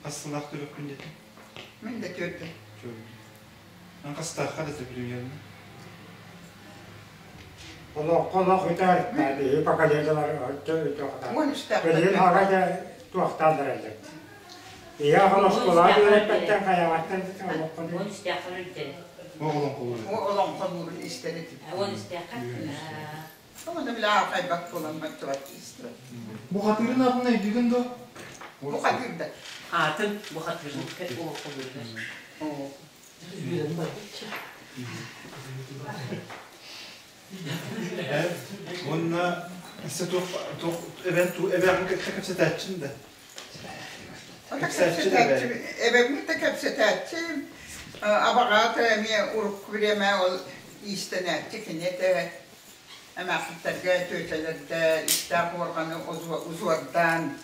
[SPEAKER 2] Хас сыллаах төрөппүн диэтиҥ?
[SPEAKER 5] Мин да төрдө.
[SPEAKER 2] Ан хастаахха да примерно?
[SPEAKER 6] Олоххо олох үтэр, биһи поколениелар өттө үтэ Билигин аҕа да туохтаан эрэллэр. Ийэ аҕам оскуолаҕа үөрэппэттэн хайаҕаттан олоххо
[SPEAKER 7] Уон үстээххэ өлдө.
[SPEAKER 2] О олоҥхолуур.
[SPEAKER 5] О олоҥхолуурун истэр этим.
[SPEAKER 7] Уон үстээххэ?
[SPEAKER 5] Оны билэ аахайбат буолан баччабат истибэт.
[SPEAKER 2] Бу хатыырын атын өйдүүгүн дуо?
[SPEAKER 5] Бу хатыырда.
[SPEAKER 1] Атын бу хатыырын олоҥхолууругар.
[SPEAKER 5] Оо.
[SPEAKER 2] Уонна өссө туох туох эбэн ту эбэҕин кытта кэпсэтээччин да. Кэпсээччи
[SPEAKER 5] Эбэбин кытта кэпсэтээччи абаҕаата эмиэ урукку бириэмэ ол иистэнээччи кини этэ эмээхситтэргэ түөтэлэргэ истээх уорганы узуордаан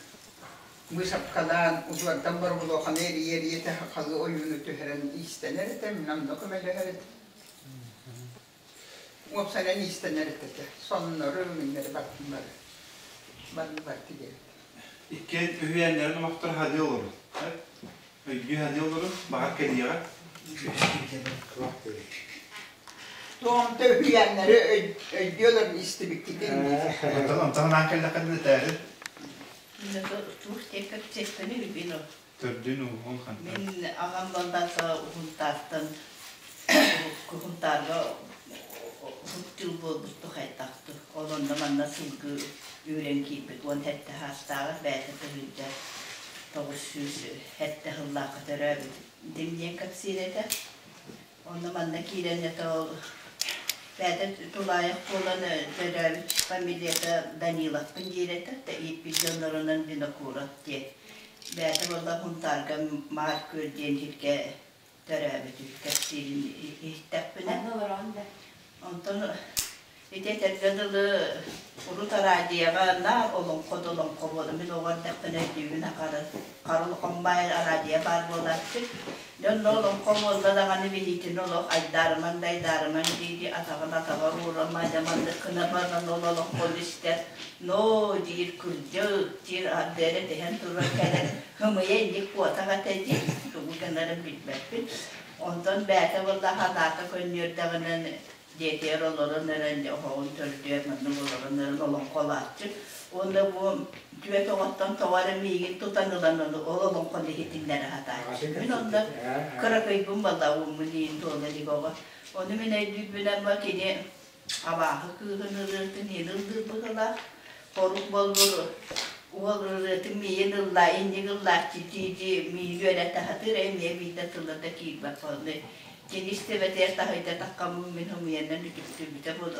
[SPEAKER 5] быысапкалаан узуордан боробулуоханы эрийэ-эрийэ халы ойууну түһэрэн иистэнэр этэ мин онно көмөлөһөр этим уопсайынан иистэнэр этэ соннору миннэри бардым бары бары бар тигэр
[SPEAKER 2] Иккиэн үһүйээннэрин омохтор хадыы олорун. Өйдүү хадыы олорун, баҕар кэлиэҕэ.
[SPEAKER 5] Туомта үһүйээннэри өйдүү олорун истибиккитин
[SPEAKER 2] Онтон онтон анаан кэллэххинэ этээри.
[SPEAKER 4] Туох кэпсэппини билбин
[SPEAKER 2] Төрдүн ууһун хантан.
[SPEAKER 4] Мин аҕам балдаата Уһунтаартан Уһунтаарга уһук буолбут тухайтахту. Ол онно манна сылгы үүрэн киирбит 17 саастааҕар бэйэтэ тыһыынча 907 сыллаахха төрөөбүт диэн кэпсиир этэ. Онно манна киирэн это ол бэйэтэ тулаайах буолан төрөөбүт фамилията Даниловпын диир этэ. Ииппит дьоннорунан Винокуров диэн. Бэйэтэ буолла Хунтаарга Маар Күөл диэн сиргэ төрөөбүт кэпсиирин иһиттэхпинэ.
[SPEAKER 7] Онно олороҕун да?
[SPEAKER 4] Онтон ити этэргэ дылы урут араадьыйаҕа наар олоҥхо да олоҥхо буола. Мин оҕо эрдэхпинэ өйдүүбүн акары хара улахан баай араадьыйа баар буолааччы. Дьэ онно олоҥхо буолла даҕаны билиитин олох айдаарымаҥ да айдаарымаҥ дии-дии атаҕын атаҕар ууран маня маннык гына баран ол олоҥхону истэр ноо диир кырдьык диир ардыара түһэн туран кэлэн һымыйа инник куотах этэ дии тугу гынарын билбэппин. Онтон бэйэтэ буолла санаата көнньүөрдэҕинэн дьиэтигэр олорон эрэн оһоҕун төрдүөр маннык олорон эрэн олоҥхолооччу. Уонна бу түөрт оҕоттон тоҕо эрэ миигин тутан ылан ол олоҥхону иһитиннэрэ сатааччы. Мин онно кыракыйбын буолла ууммун иин туола илик оҕо. Ону мин өйдүүрбүнэн бу кини абааһы кыыһын ырыатын иһин ыллыыр быһыылаах. Хорук боллур уол ырыатын миигин ыллаа, инник ыллааччы дии-дии миигин үөрэтэ сатыыр, эмиэ биирдэ тыла да киирбэт буолла. Кини истибэтигэр таһыйда таххаммын мин хомуйанан үтүктүбүтэ буолла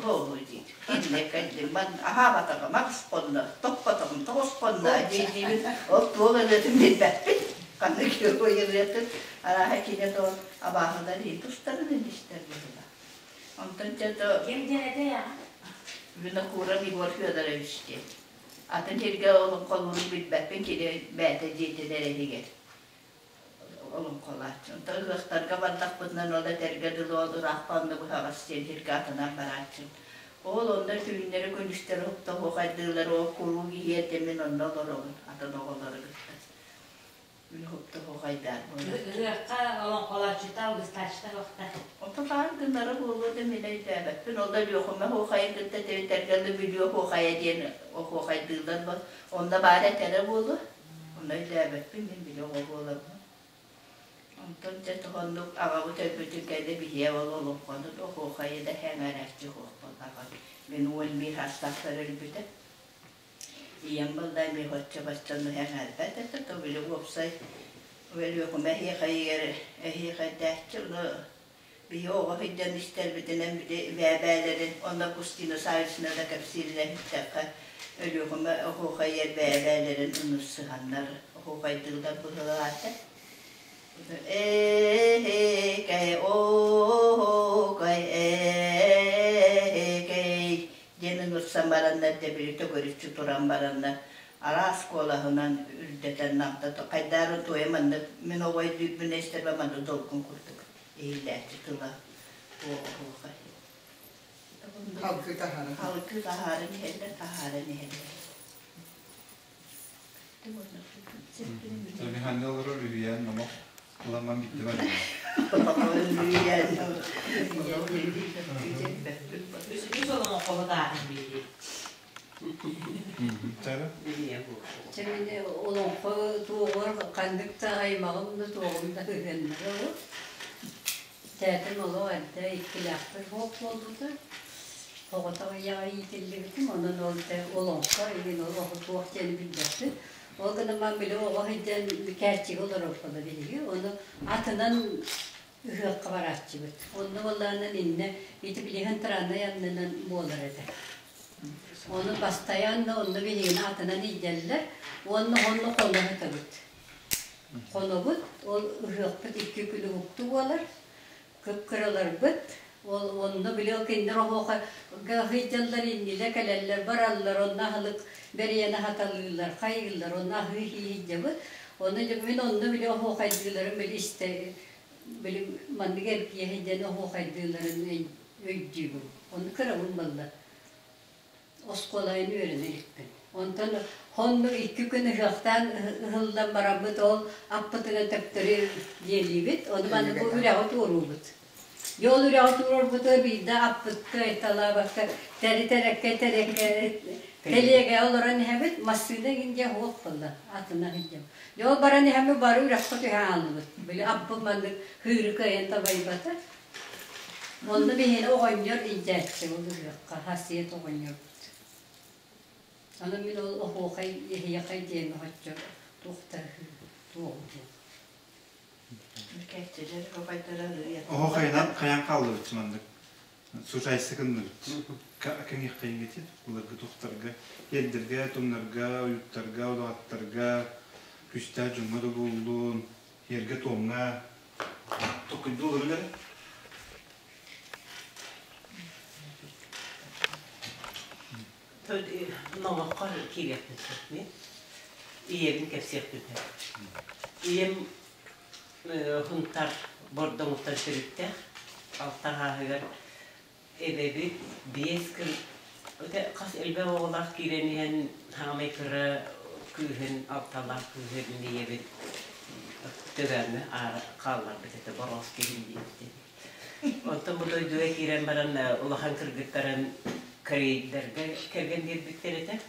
[SPEAKER 4] оо диир. Иннэ кэллим ман аһаабатаҕым аҕыс хонно, топпотоҕум тоҕус хонно дии-диибин ол туох ырыатын билбэппин. Ханнык герой ырыатын арааһа кини то абааһылар иһин тустарын истэр быһыылаах. Онтон дьэ то
[SPEAKER 7] Ким диэн этэй аҕа?
[SPEAKER 4] Винокуров Егор Федорович диэн. Атын сиргэ олоҥхолуурун билбэппин, кини бэйэтэ дьиэтин эрэ иһигэр олоҥхолооччу. Онтон ыһыахтарга бардахпытынан ол этэргэ дылы ол ыраахха онно быһаҕас диэн сиргэ атынан барааччым. Ол онно түүннэри күнүстэри уһуктаһуохайдыыллар, ол куруук иһиэрдэ мин онно олоробун атын оҕолору кытта.
[SPEAKER 7] Ыһыахха олоҥхолооччута, алгыстааччыта суохта.
[SPEAKER 4] Отутаан гынара буолуо да мин өйдөөбөппүн. Ол да Өлүөхүмэ оһуохайын кытта тэбитэргэ да Бүлүү оһуохайа диэн оһуохайдыыллар бо. Онно баар этэрэ буолуо. Онно өйдөөбөппүн мин били оҕо буоламмын. Онтон дьэ тоһоннук аҕабыт өлбүтүн кэннэ биһиэ ол олоҥхону да оһуохайы да сэҥээрээччи суох буоллаҕа. Мин 11 саастаахпар өлбүтэ. Ийэм балда эмиэ оччо-баччаны эҥээрбэт этэ, то били уопсай Өлүөхүмэ эһиэхэйигэр эһиэхэйдээччи, ону биһи оҕо сылдьан истэрбитинэн били бэйэ-бэйэлэрин онно Кустина Савична да кэпсииринэн иһиттэххэ Өлүөхүмэ оһуохайыгар бэйэ-бэйэлэрин ынырсыһаннар оһуохайдыыллар быһыылаах этэ. Ээ-кэй, оо-кэй, ээ-кэй диэн ыҥырсан бараннар дэбили төгүрүччү туран бараннар араас куолаһынан үрдэтэн намтата хайдаарын туойа маннык мин оҕо өйдүүрбүн истэрбэ маннык долгун курдук иһиллээччи тыла оһуохай
[SPEAKER 5] Халкы таһааран.
[SPEAKER 4] Халкы таһааран иһэллэр, таһааран иһэллэр.
[SPEAKER 2] Михаил олорор үһүйээн номох уламман бүттэ бар.
[SPEAKER 7] Үс олоҥхоһут аатын биэрии.
[SPEAKER 3] Чэмини олоҥхо туоҕар ханнык да аймаҕым да туоҕум да ыһыаннара ол. Тээтим олох эрдэ иккилээхпэр суох буолбута. Оҕотох ийэҕэ иитиллибитим, онон ол дьэ олоҥхо игин ол оҕо туох диэни билбэппин. Ол гынан баран били оҕо сылдьан кээччигэ олорорбуна биһиги, ону атынан ыһыахха барааччыбыт. Онно буоллаҕына иннэ ити билигин тырааннай аннынан буолар этэ. Ону бастайаан да онно биһигини атынан илдьэллэр уонна онно хоно сытабыт. Хонобут, ол ыһыахпыт икки күн уһукту буолар. Кып-кыраларбыт, ол онно били ол кинилэр оһуоха сылдьаллар, иннилэ кэлэллэр, бараллар, онно аһылык бэрийэн аһаталыыллар, хайыыллар, онно аһыы сии сылдьабыт. Ону дьэ мин онно били оһуохайдыыларын били истэ били маннык эргийэ сылдьан оһуохайдыыларын өйдүүбүн. Ону кырабын буолла. Оскуолайын үөрэнэ иликпин. Онтон хонну икки күн ыһыахтаан ыһыллан бараммыт ол аппытынан төптөрү дьиэлиибит. Ону манна бу үрэҕи туоруубут. Дьэ ол үрэҕи туорарбытыгар биирдэ аппытка айталаабакка тэри-тэрэккэ тэрэккэ тэлиэгэ олорон иһэбит. Массыына игин дьэ суох буолла атына сылдьабыт. Дьэ ол баран иһэммит бары үрэххэ түһэн хааллыбыт. Били аппыт маннык хыыры кыайан табайбата. Онно биһиги оҕонньор илдьээччи ол ыһыахха хасиэт оҕонньорбут. Аны мин ол оһуохай эһиэхэй диэн оһоччо туохта туоҕум суох.
[SPEAKER 2] Оһуохайынан хайан хааллыбыт маннык сужайсы гынныбыт. Кэҥиэххэйиҥити былыргы тухтарга, иэрдэргэ, тумнарга, уйуттарга, удаҕаттарга, күстээх дьоҥҥо да буоллун, иэргэ-туомҥа Токуйдууллар үлэни.
[SPEAKER 1] Номоххо киириэхпин сөп мин. Ийэбин кэпсиэхпин сөп. Ийэм Хунтар Бордоҥуттан төрүттээх. Алта ааһыгар эбэбит биэс кыр хас элбэх оҕолоох киирэн иһэн хаамай кыра кыыһын алталаах кыыһын ийэбит Төгөөҥҥө аара хаалларбыт этэ бороос киһин диэбит. Онтон бу дойдуга киирэн баран улахан кыргыттарын корейдарга кэргэн биэрбиттэр этэ.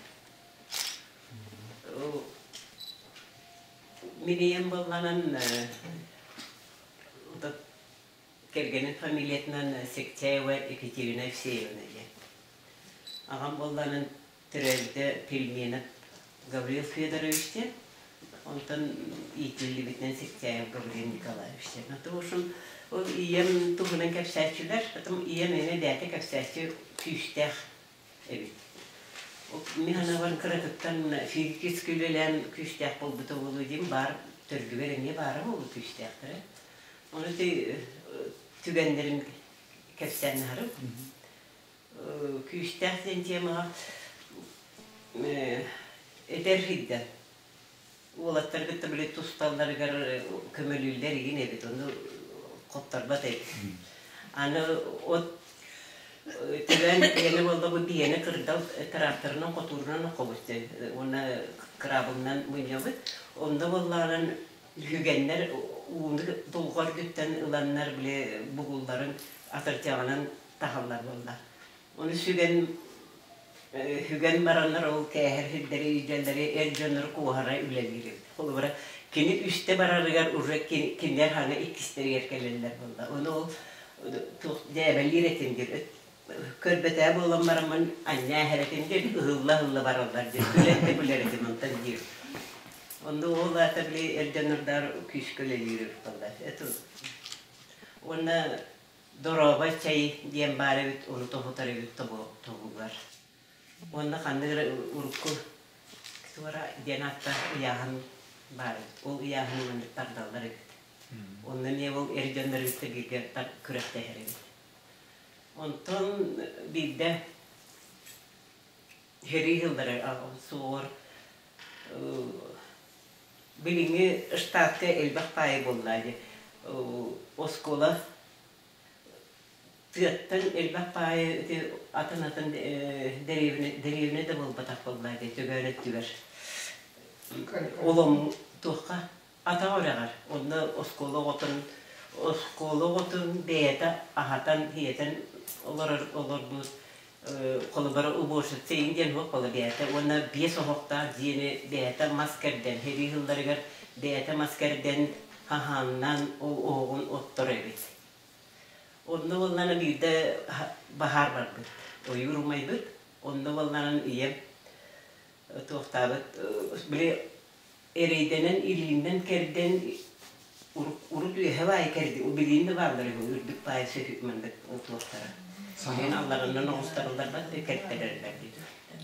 [SPEAKER 1] Мин ийэм буолланан кэргэнин фамилиятынан Сектяева Екатерина Евсеевна диэн. Аҕам буолланан төрөөбүтэ Пельменов Гаврил Федорович диэн, онтон иитиллибитинэн Сектяев Гаврил Николаевич диэн. Это в общем, ол ийэм туһунан кэпсээччилэр, потом ийэм эмиэ бэйэтэ кэпсээччи күүстээх эбит. Мин санаабар кыратыттан физически үлэлээн күүстээх буолбута буолуо диэн баар төрдүгэр эмиэ баара буолуо күүстээхтэрэ. Ону түгэннэрин кэпсээн аһарым. Күүстээх диэн темаҕа эдэр сылдьан уолаттар кытта били тусталларыгар көмөлүүллэр игин эбит, ону хотторбот эбит. Аны от төбөөн биэни буолла бу биэни кырдал тракторынан хотуурунан окобут уонна кыраабылынан мунньабыт. Онно буоллаҕынан үһүгэннэр ууну дулҕа үрдүттэн ыланнар били бугулларын атырдьаҕынан таһаллар буолла. Ону сүгэн үгэн бараннар ол кээһэр сирдэри илдьэллэри эр дьоннору куоһара үлэлиир эбит. Холобура, кини үстэ барарыгар уже кинилэр хаҥа иккистэригэр кэлэллэр буолла. Ону ол туох дьээбэлиир этим диир. Көрбөтөө буолан бараммын анньаа иһэр этим диир, ыһылла-ыһылла бараллар диир. Күлэн да күлэр этим онтон диир. Онно ол аата били эр дьоннордоор күүскэ үлэлиир эбит буолла. Это уонна Дорообо чэй диэн баар эбит, ону тоһутар эбит туһугар. Уонна ханнык эрэ урукку туора диэн ааттаах ыйааһын баар эбит. Ол ыйааһыны маннык тардаллар эбит. Онно эмиэ ол эр дьоннор кытта бииргэ күрэхтэһэр эбит. Онтон биирдэ сэрии сыллара суоҕар билиҥҥи штатка элбэх паайы буолла дии. Оскуола тыаттан элбэх паайы ити атын-атын дэриэбинэ дэриэбинэ да буолбатах буолла дии Төгөөн өттүгэр. Олом туохха атах үрэҕэр онно оскуола оҕотун оскуола оҕотун бэйэтэ аһатан сиэтэн олорор олорбут холобура уборщица иҥ диэн суох буола бэйэтэ уонна биэс оһохтоох дьиэни бэйэтэ мас кэрдэн сэрии сылларыгар бэйэтэ мас кэрдэн хаһааннаан ол оһоҕун оттор эбит. Онно буоллаҕына биирдэ баһаар барбыт, ойуур умайбыт. Онно буоллаҕына ийэм туохтаабыт били эрэйдэнэн илиинэн кэрдэн урут үөһэ баайы кэрди билиин да бааллар үһү үрдүк баайы сөһү маннык туохтара сайын алларынан оҕустарылларбат да кэртэрэллэр дии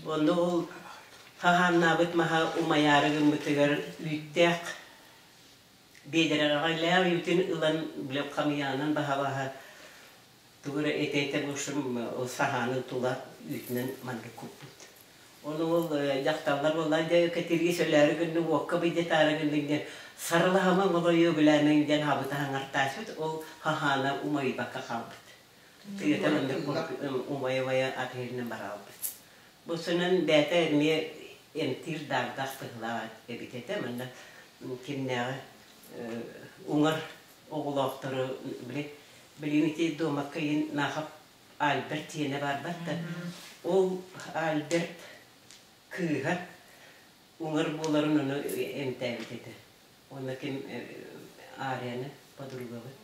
[SPEAKER 1] онно ол хаһааннаабыт маһа умайаары гыммытыгар үүттээх биэдэрэҕэлээх үүтүн ылан били хамыйаанан баһа-баһа тугу эрэ этэ-этэ бушум ол саһаанын тула үүтүнэн маннык куппут Ону ол дьахталлар буоллар дьэ кэтириис өлөөрү гыннык уокка быйдатаары гыннык диэн сарылаһамаҥ олойуо билээмэҥ диэн хабыта хаҥартааччыт ол хаһаана умайбакка хаалбыт. Тыата маннык умайа-умайа ат иһиринэн бараалбыт. Бу сынан бэйэтэ эмиэ эмтиир даардах быһыылаах эбит этэ. Манна кимнээҕи уҥар оҕолоохтору били билигин ити дуомакка иин Наахап Альберт диэнэ баарбат да, ол Альберт кыыһа уҥар буоларын ону эмтээбит этэ. Уонна ким Арияны подругабыт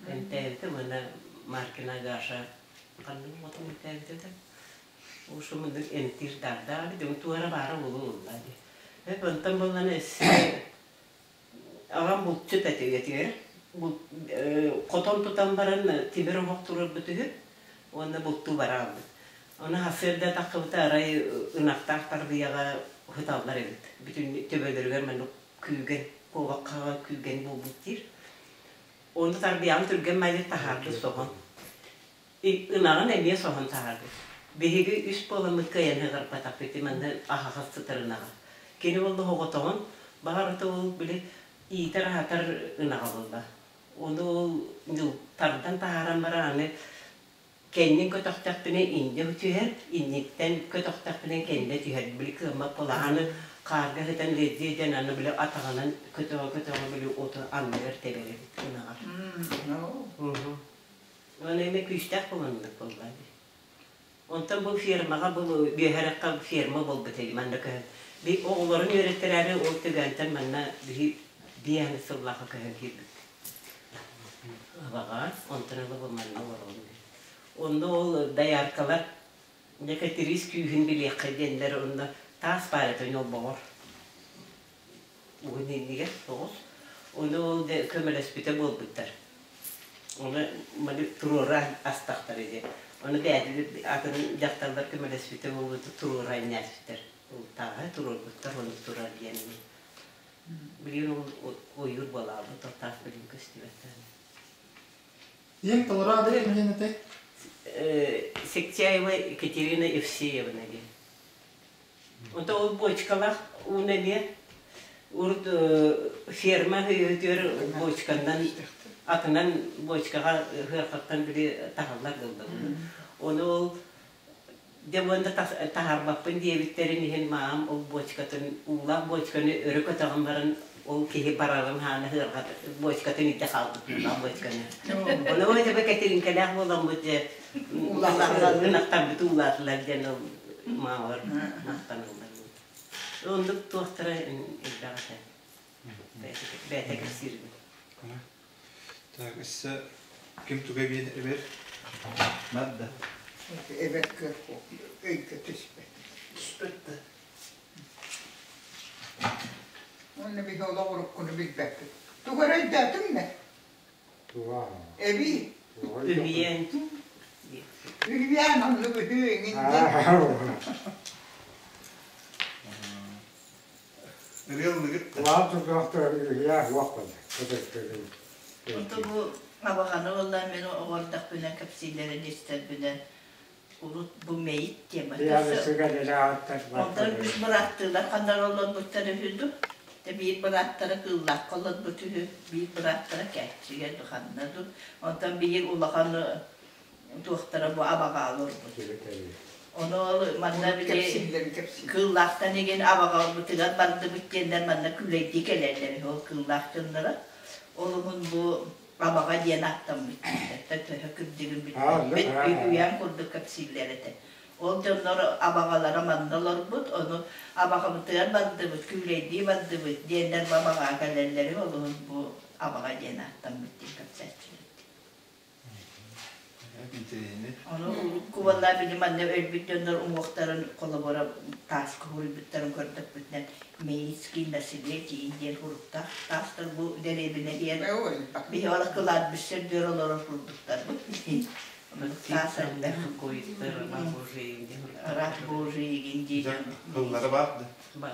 [SPEAKER 1] эмтээбитэ уонна Маркина Гаша ханнык оҕотун эмтээбит этэ. Ушу мындык эмтиир даардаах эбит, туора баара буолуо буолла дии. Онтон буоллана өссө Аҕам булчут этэ үйэтигэр. Хотон тутан баран тимир оһох туруорбут үһү уонна бултуу бараалбыт. Ону сарсыарда таххыбыта арай ынахтаах тарбыйаҕа сыталлар эбит. Бүтүн төбөлөрүгэр маннык күүгэн, куобаххаҕа күүгэн буолбут диир. Ону тарбыйаҕын түргэн майгы таһаарбыт соһон. Ынаҕын эмиэ соһон таһаарбыт. Биһиги үс буоламмыт кыайан ыҕарбатахпыт манна аһаҕас сытар ынаҕа. Кини буолла оҕотоҕун, баҕар ото ол били иитэр-аһатар ынаҕа буолла. Ону ол тардан таһааран баран аны кэннин көтөхтөхпүнэ инньэ түһэр, инниттэн көтөхтөхпүнэ кэннэ түһэр. Били кыаммат буола аны хаарга сытан ледьиэ диэн аны били атаҕынан көтөҕө-көтөҕө били оту анныгар тэбэр эбит ынаҕар. Уонна эмиэ күүстээх буоланнык буолла дии. Онтон бу фермаҕа бу үөһэрэххэ ферма буолбут эбит манна көһөн. Би оҕолорун үөрэттэрээри ол түгэнтэн манна биһи биэһэн сыллаахха көһөн киирбит. Абаҕа онтон ыла бу манна олоробун. Онно ол дояркалар Некэтириис күүһүн билиэххэ диэннэр онно таас баар этэ ньолбоҕор. Уһун иннигэр соҕус. Ону ол көмөлөспүтэ буолбуттар. Ону маны туруора астахтар ити. Ону бэйэтин атын дьахталлар көмөлөспүтэ буолбуту туруора анньаспыттар. Ол тааһы туруорбуттар, ону турар диэн. Билигин ол ойуур буолаабыт, ол таас билигин көстүбэт.
[SPEAKER 8] Ийэҥ толору аадыры эмиэн этэй?
[SPEAKER 1] Сектяева Екатерина Евсеевна диэн. Онто ол бочкалаах уун эмиэ урут ферма үһүтүгэр бочканан атынан бочкаҕа ыһыаххаттан били таһаллар буолла. Ону ол дьэ уонна таһаарбаппын диэбиттэрин иһин маам ол бочкатын уулаах бочканы өрө көтөҕөн баран ол киһи барарын хаана ыарҕат бочкатын илдьэ хаалбыт уулаах бочканы. Ону ол этэбэ кэтириҥкэлээх буоламмыт дьэ ынахтарбыт уулаатылар диэн ол маамалар махтаналлар. Оннук туохтара элбэх этэ. Бэйэтэ кэпсиирбин.
[SPEAKER 2] Так, өссө ким туга эбиэн эбэр? Надо.
[SPEAKER 5] Эбэр кыах өйгө түспэт.
[SPEAKER 8] Түспэт да.
[SPEAKER 5] Уонна биһи олох уруккуну билбэппит. Тугу эрэ өйдөөтүҥ да? Эбии.
[SPEAKER 1] Үһүйээн.
[SPEAKER 5] Үһүйээн оннук үһүү иҥин
[SPEAKER 2] Ырыаллыгыт
[SPEAKER 6] Улахан тургахтар үһүйээн суох буолла.
[SPEAKER 4] Онто бу абаҕаны уолла мен оҕордохпунан кэпсииллэрин истэрбинэн урут бу мэйит тема. Онтон үс бырааттыылар ханнар олорбуттар үһү ду? Те биир бырааттара кыыллаахха олорбут үһү, биир бырааттара кээччигэ ду ханна ду. Онтон биир улахан туохтара бу абаҕа олорбут. Ону ол манна били кыыллаахтан игин абаҕабытыгар бардыбыт диэннэр манна күлэйдии кэлэллэр үһү ол кыыллаах дьонноро. Ол уһун бу абаҕа диэн ааттаммыт дииллэр. Төһө кырдьыгын билбэппит. Үһүйээн курдук кэпсииллэр этэ. Ол дьоннор абаҕалара манна олорбут, ону абаҕабытыгар бардыбыт, күүлэйдии бардыбыт диэннэр бу абаҕаҕа кэлэллэрин ол уһун бу абаҕа диэн ааттаммыт диэн кэпсээччилэр. Ону урукку буоллаа били манна өлбүт дьоннор уҥуохтарын холобура тааска уһуруйбуттарын көрдөхпүтүнэ Мейский наследие диэн уруктаах таастар бу дэриэбинэ иһэн биһи олох кладбище үрдүгэр олорор курдуктарбыт. Таас элбэх. Раб Божий игин диир.
[SPEAKER 2] Ыллара баар да?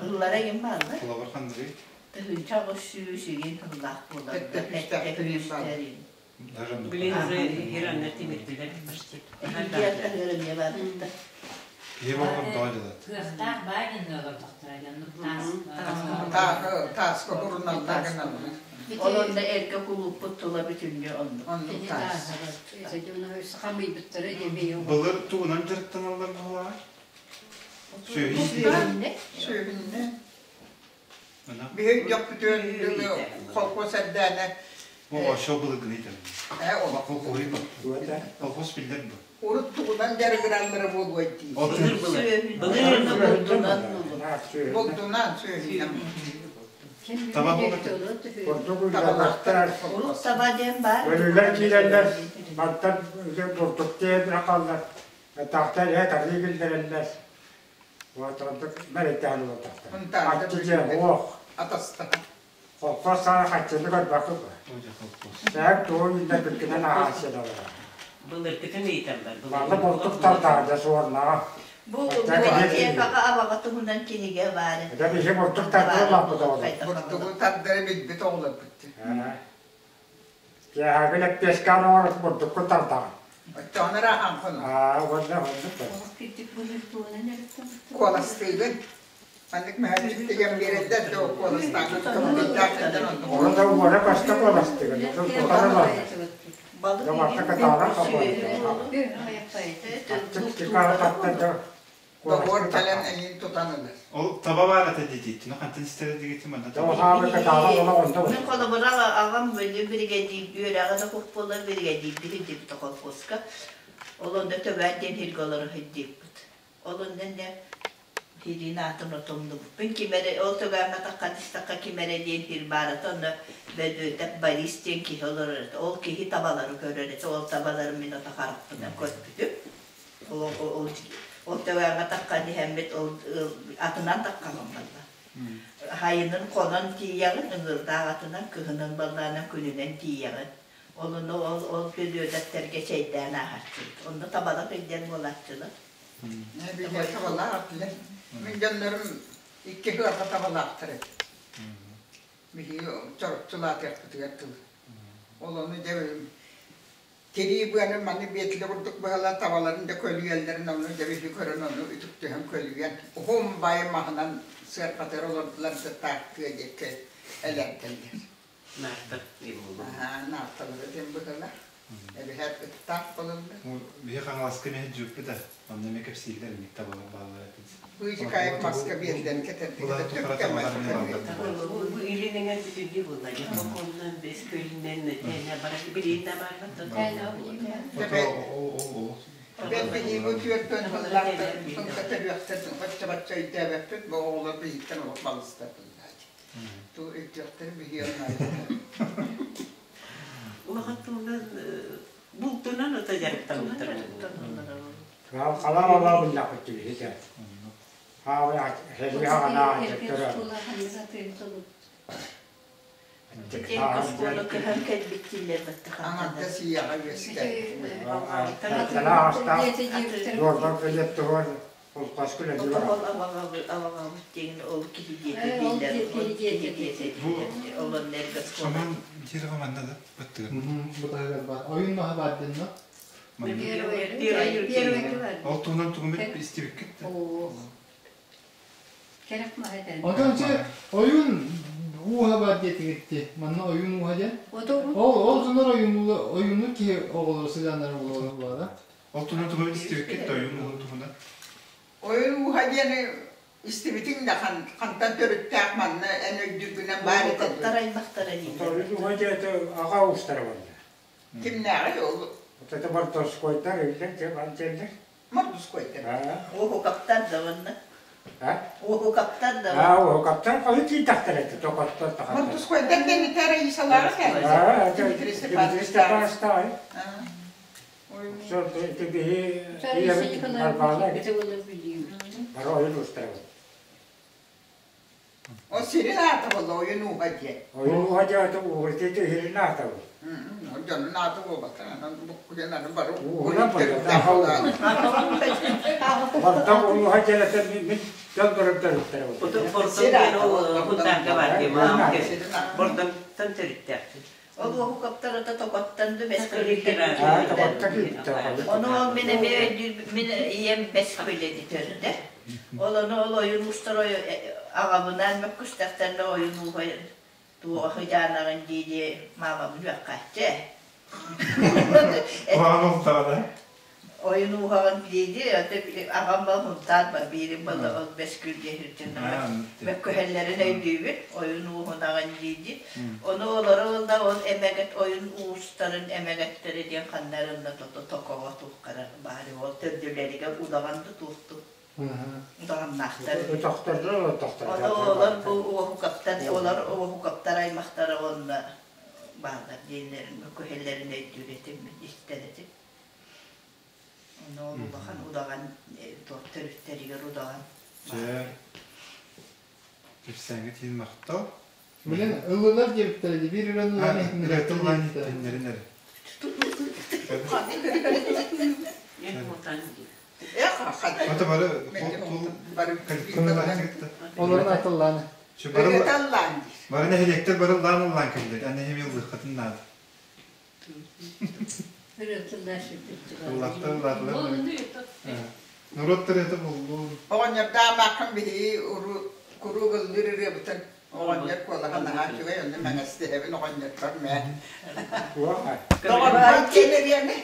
[SPEAKER 4] Ыллара игин бааллар.
[SPEAKER 2] Холобур ханныгый?
[SPEAKER 4] 1800 игин ыллаах буолар.
[SPEAKER 1] Блин, уже Иранна тимирдилер почти.
[SPEAKER 2] Киһи болҕор тоҕо дьалат?
[SPEAKER 7] Кыахтаах баай гынна олордохторо
[SPEAKER 5] Тааска уруналлар гыналлар.
[SPEAKER 4] Ол онно эргэ кулууппут тула бүтүннүү оннук.
[SPEAKER 5] Оннук таас.
[SPEAKER 3] Хамыйбыттара диэбэй.
[SPEAKER 2] Былыр тугунан дьарыктаналлар буолаҕай?
[SPEAKER 5] Сүөһүннэ. Сүөһүннэ. Биһи дьоппутуөн колхоз эрдээнэ
[SPEAKER 2] О, шо былыргыны итэр. Колхоз бу. Колхоз биллэр бу.
[SPEAKER 5] Урут тугунан дьарыгыраллара буолуой дии.
[SPEAKER 1] Былыр былыр.
[SPEAKER 4] Булдунан
[SPEAKER 5] Булдунан сүөһүнэн.
[SPEAKER 2] Таба буолар.
[SPEAKER 4] Урут таба диэн баар.
[SPEAKER 6] Өлүлэр киирэллэр, мантан бурдук диэн рахаллар, тахтар ээ тарыы киллэрэллэр. Уотурдук мэрэйдээн олордохтор. Хаччы дьиэ суох.
[SPEAKER 5] Атастаһа.
[SPEAKER 6] Холкуос саҕана хаччыны көрбөккүн дуо? Сээк тугу үүннэрбиккинэн аһааччы да олорор.
[SPEAKER 1] Былыргытын ыйыталлар.
[SPEAKER 6] Манна бурдук тардаҕа дьэ суорнаҕа.
[SPEAKER 4] Бу библиотекаҕа абаҕа туһунан кинигэ баар.
[SPEAKER 6] Дьэ биһи бурдук тардыы улааппыт оҕолор.
[SPEAKER 5] Бурдугу тардары билбит оҕолорбут.
[SPEAKER 6] Киэһээги лэппиэскээн оҥорор бурдуккун тардаҕын.
[SPEAKER 5] Оттоҕуна эрэ аһаан хонор.
[SPEAKER 6] Аа, уонна оннук бар.
[SPEAKER 3] Олох кирдик былыр туонан эрэ
[SPEAKER 5] Куоластыыгын. Маннык мөһөөччүк тигэн биэрэллэр да ол куоластаабыт кымньыйдаах сылдьан оннук.
[SPEAKER 6] Ону да уора көстө куоластыгын, тутан ылаллар. Дьоморто кытаанах хаппайда.
[SPEAKER 5] Доҕор кэлэн эйин тутан ылар.
[SPEAKER 2] Ол таба баар этэ диэтиттин, хантан истэрэ дигитим манна таба.
[SPEAKER 4] Мин холобура аҕам били биригэдьиир үөрэҕэ да суох буолан биригэдьиирдии сылдьыбыта колхозка. Ол онно Төбөөн диэн сиргэ олоро сылдьыбыт. Ол онно иннэ Сириин аатын отумнубуппун ким эрэ ол Төбөөҥҥө таххан истэххэ ким эрэ диэн сир баар этэ онно Бөдүөтэп Борис диэн киһи олорор этэ. Ол киһи табалары көрөр этэ. Ол табалары мин ото харахпынан көрбүтүм. Ол ол ол Төбөөҥҥө таххан иһэммит ол атынан таххаҕын балла. Хайынын хонон тиийэҕин, ыҥырдаах атынан, кыһынын баллаанан күнүнэн тиийэҕин. Ол ону ол ол Бөдүөтэптэргэ чэйдээн ааһааччыбыт. Онно табалар өйдөөн буолааччылар.
[SPEAKER 5] Биһиэхэ табалаах этилэр. Мин дьоннорум икки ыарха табалаахтар этэ. Биһиги чороччулаатыахпытыгар дылы. Ол ону дьэ тирии быаны маны биэтилэ курдук быһалаан табаларын да көлүйэллэрин ону дьэ биһиги көрөн ону үтүктүһэн көлүйэн уһун баайы маһынан сыарҕатыгар олордулар да таах тыа диэки элэрдэллэр.
[SPEAKER 1] Наартар буолуо.
[SPEAKER 5] Наарталара диэн быһыылаах. Эбэһээт ыттаах буолаллар.
[SPEAKER 2] Биһи Хаҥаласка эмиэ дьүөппүт да, онно эмиэ кэпсииллэр инник табалар бааллар этин.
[SPEAKER 5] Быычыкаайык маска биэллэрин кэтэрдигитэ
[SPEAKER 1] Бу илин эҥэр бүтүннүү буолла. Токоннан, бэс көлүнэн, тэнэ барар билиин да баарбат.
[SPEAKER 5] Бэл биһиги бу түөрт сыллаахтар сылга төрүөхтэр бачча-бачча өйдөөбөппүт, бу оҕолор биһиттэн олох балыстар Ту өйдүөхтэр биһиэн
[SPEAKER 1] Улахан тылынан бултунан ото дьарыктаммыттар.
[SPEAKER 6] Халаа алаа буллахпыт түбүһүтэ.
[SPEAKER 5] Аҥардас ийэҕэ үөскээбит.
[SPEAKER 4] Ол абаҕабыт диэн ол киһи диэтэ дииллэр, ол киһи диэтэ дииллэр. Ол онно эргэ оскуола.
[SPEAKER 2] Шаман дерево манна да баттыгар.
[SPEAKER 8] Бу таһыгар баар. Ойун маһа баар диэн
[SPEAKER 2] Ол туһунан тугу истибиккит да?
[SPEAKER 3] Керек маһа этэн.
[SPEAKER 8] Онтон че ойун ууһа баар диэтигитти. Манна ойун ууһа диэн. Ол ол дьоннор ойуну ойуну киһи оҕолору сыдьааннара буолаллара.
[SPEAKER 2] Ол туһунан тугу истибиккит да ойуун ууһун туһунан?
[SPEAKER 5] Ойуун ууһа диэни истибитиҥ да хантан төрүттээх манна эн өйдүүргүнэн баар этэ
[SPEAKER 4] Ууһуктар аймахтара дииллэр.
[SPEAKER 6] Ойуун ууһа диэти аҕа уустара буолла.
[SPEAKER 5] Кимнээҕий ол?
[SPEAKER 6] Вот это мордовскойдар иллэр дьэ бантеллер.
[SPEAKER 5] Мордовскойдар.
[SPEAKER 4] Ууһукаптар да уонна.
[SPEAKER 6] А?
[SPEAKER 4] Ууһукаптар да.
[SPEAKER 6] А, ууһукаптар хойут тиийдэхтэр этэ, токоттор тахаттар.
[SPEAKER 5] Мордовскойдар диэн итэ Раисалааҕа кэллэ.
[SPEAKER 6] А, это
[SPEAKER 5] Дмитрий
[SPEAKER 6] Дмитрий
[SPEAKER 5] Степанович.
[SPEAKER 6] Степанович. Ити биһи ийэбит Бары ойун уустара
[SPEAKER 5] О сирин аата буолла ойун ууһа диэн.
[SPEAKER 6] Ойун ууһа диэн ууһа сирин аата буолла.
[SPEAKER 5] Дьонун аата буолбатар, анан буккуйан аны бары
[SPEAKER 6] Ууһунан буолла. Бардам ууһа диэн мин дьон көрөр төрүттэрэ буолла.
[SPEAKER 1] Бордом диэн ол Хунтаарга бар диye Бордомтон төрүттээхпин.
[SPEAKER 4] Ол уоһукаптар ата токоттон да бэс
[SPEAKER 6] Көлүттэр.
[SPEAKER 4] Ону ол мин эмиэ өйдүүр мин ийэм бэс көлөдү төрдө. Ол ону ол ойун уустар аҕабынаан мөккүстэхтэринэ ойун ууһа туоҕа сыдьаанаҕын дии-дии маамабын үөххээччи.
[SPEAKER 2] Куһаҕан олтаҕына.
[SPEAKER 4] Ойун ууһаҕын дии-дии аҕам бал мунтаат бар биирим был ол бэс күлгэ сылдьан мөккүһэллэрин өйдүүбүт ойун ууһунаҕын дии-дии. Ону олору да ол эмэгэт ойун уустарын эмэгэттэрэ диэн ханнарында тото токоҕо туоххара баары ол төрдүлэригэр удаҕан да туохту удаҕаннаахтар. Ону олор бу уоһукаптар олор уоһукаптар аймахтара уонна бааллар диэннэрин мөккүһэллэрин өйдүүр этим истэр этим. Ону ол улахан удаҕан туох төрүттэригэр удаҕан
[SPEAKER 2] Дьэ, кэпсээҥҥэ тиийэн махтал.
[SPEAKER 8] Билин ыллылар диэбиттэрэ дии биир ырыаны ылан
[SPEAKER 2] Ырыатын ылан иһиттиннэрин эрэ. Ата бары
[SPEAKER 8] Олорун атыллааны.
[SPEAKER 2] Бары нэһилиэктэр бары ыллаан ыллаан кэллэр. Аны эһэми ыллыаххытын наада.
[SPEAKER 8] Ыллаттан ыллаатылар. Норуот ырыата буллун.
[SPEAKER 5] Оҕонньордоох биһиги куруук ыллыыр ырыабытын оҕонньор куолаһа наһаа үчүгэй, онно мэҥэстиһэбин оҕонньорбор мээ. Доҕорбор диэн ырыаны.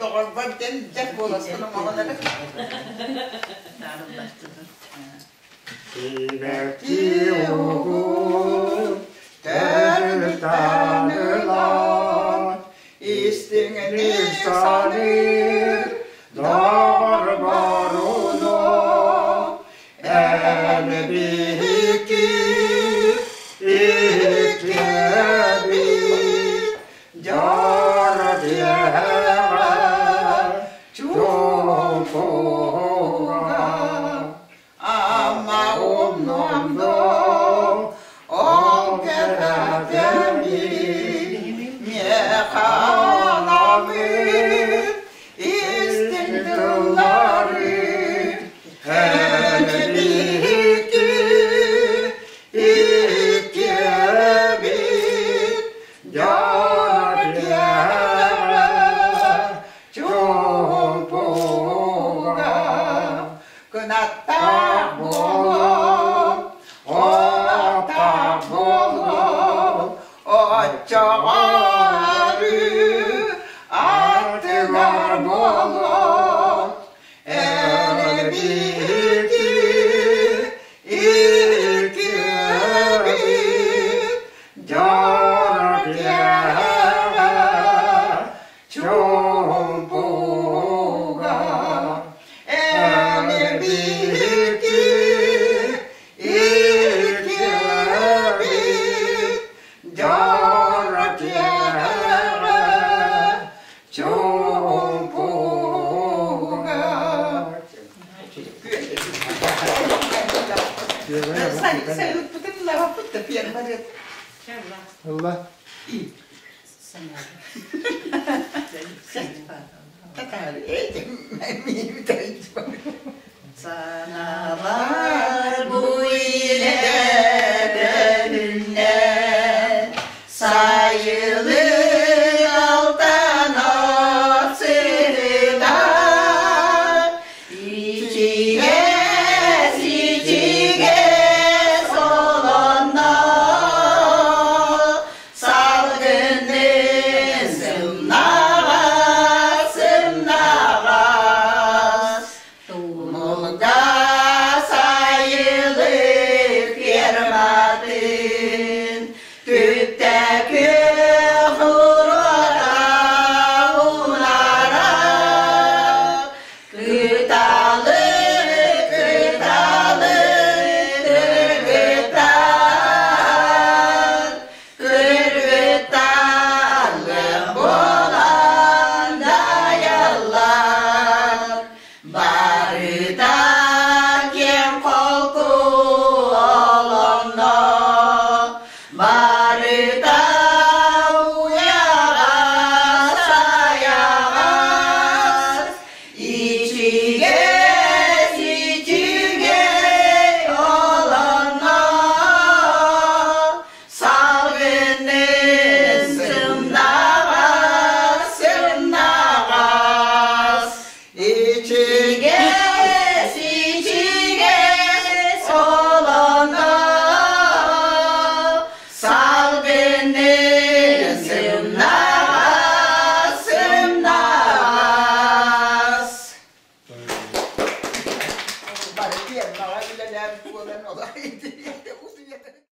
[SPEAKER 5] Доҕорбор диэн дьэ куоласпын оҥорон эрэ.
[SPEAKER 6] Сибэкки угун төрүттэн ылан, истиҥник саныыр доҕорборуну эн биһикки иккиэбит дьоро киэһэҕэ чуумпуга
[SPEAKER 5] Ама умнуом дуо, ол кэрэтэми, миэхэ анаммыт истиҥ тыллары эн биһикки иккиэбит дьоно киэһэ чуумпуга Кынаттаах буолуом, олохтоох буолуом, оччоҕо өрүү аттыгар буолуом. Эн биһиги иккиэбит дьоро киэһэҕэ Чуумпуга эн биһиги иккиэбит дьоро киэһэҕэ чуумпуга. Салютпутун лаваппыт да пиэрмэ
[SPEAKER 8] Ылла.
[SPEAKER 4] Саналар бу илэ бөлүннэ, сайылык алтан от сырыта, Ичигэс, ичигэс олонно, Салгынын сымнаҕас, сымнаҕас, Тумулга сайылык ферматын, Түптэ күөх уруота унара, Кыталык, кыталык кыргыттар, Кыргыттарлык буолан дайаллар, Барыта киэҥ холку олонно, Барыта уйаҕас айаҕас, Ичигэс, ичигэй олонно, Салгынын сымнаҕас, сымнаҕас, Ичигэс, ичигэс олонно, Салгынын сымнаҕас, сымнаҕас.
[SPEAKER 5] Бары пиэрмэҕэ үлэлээн буолан олох итириэхтэ.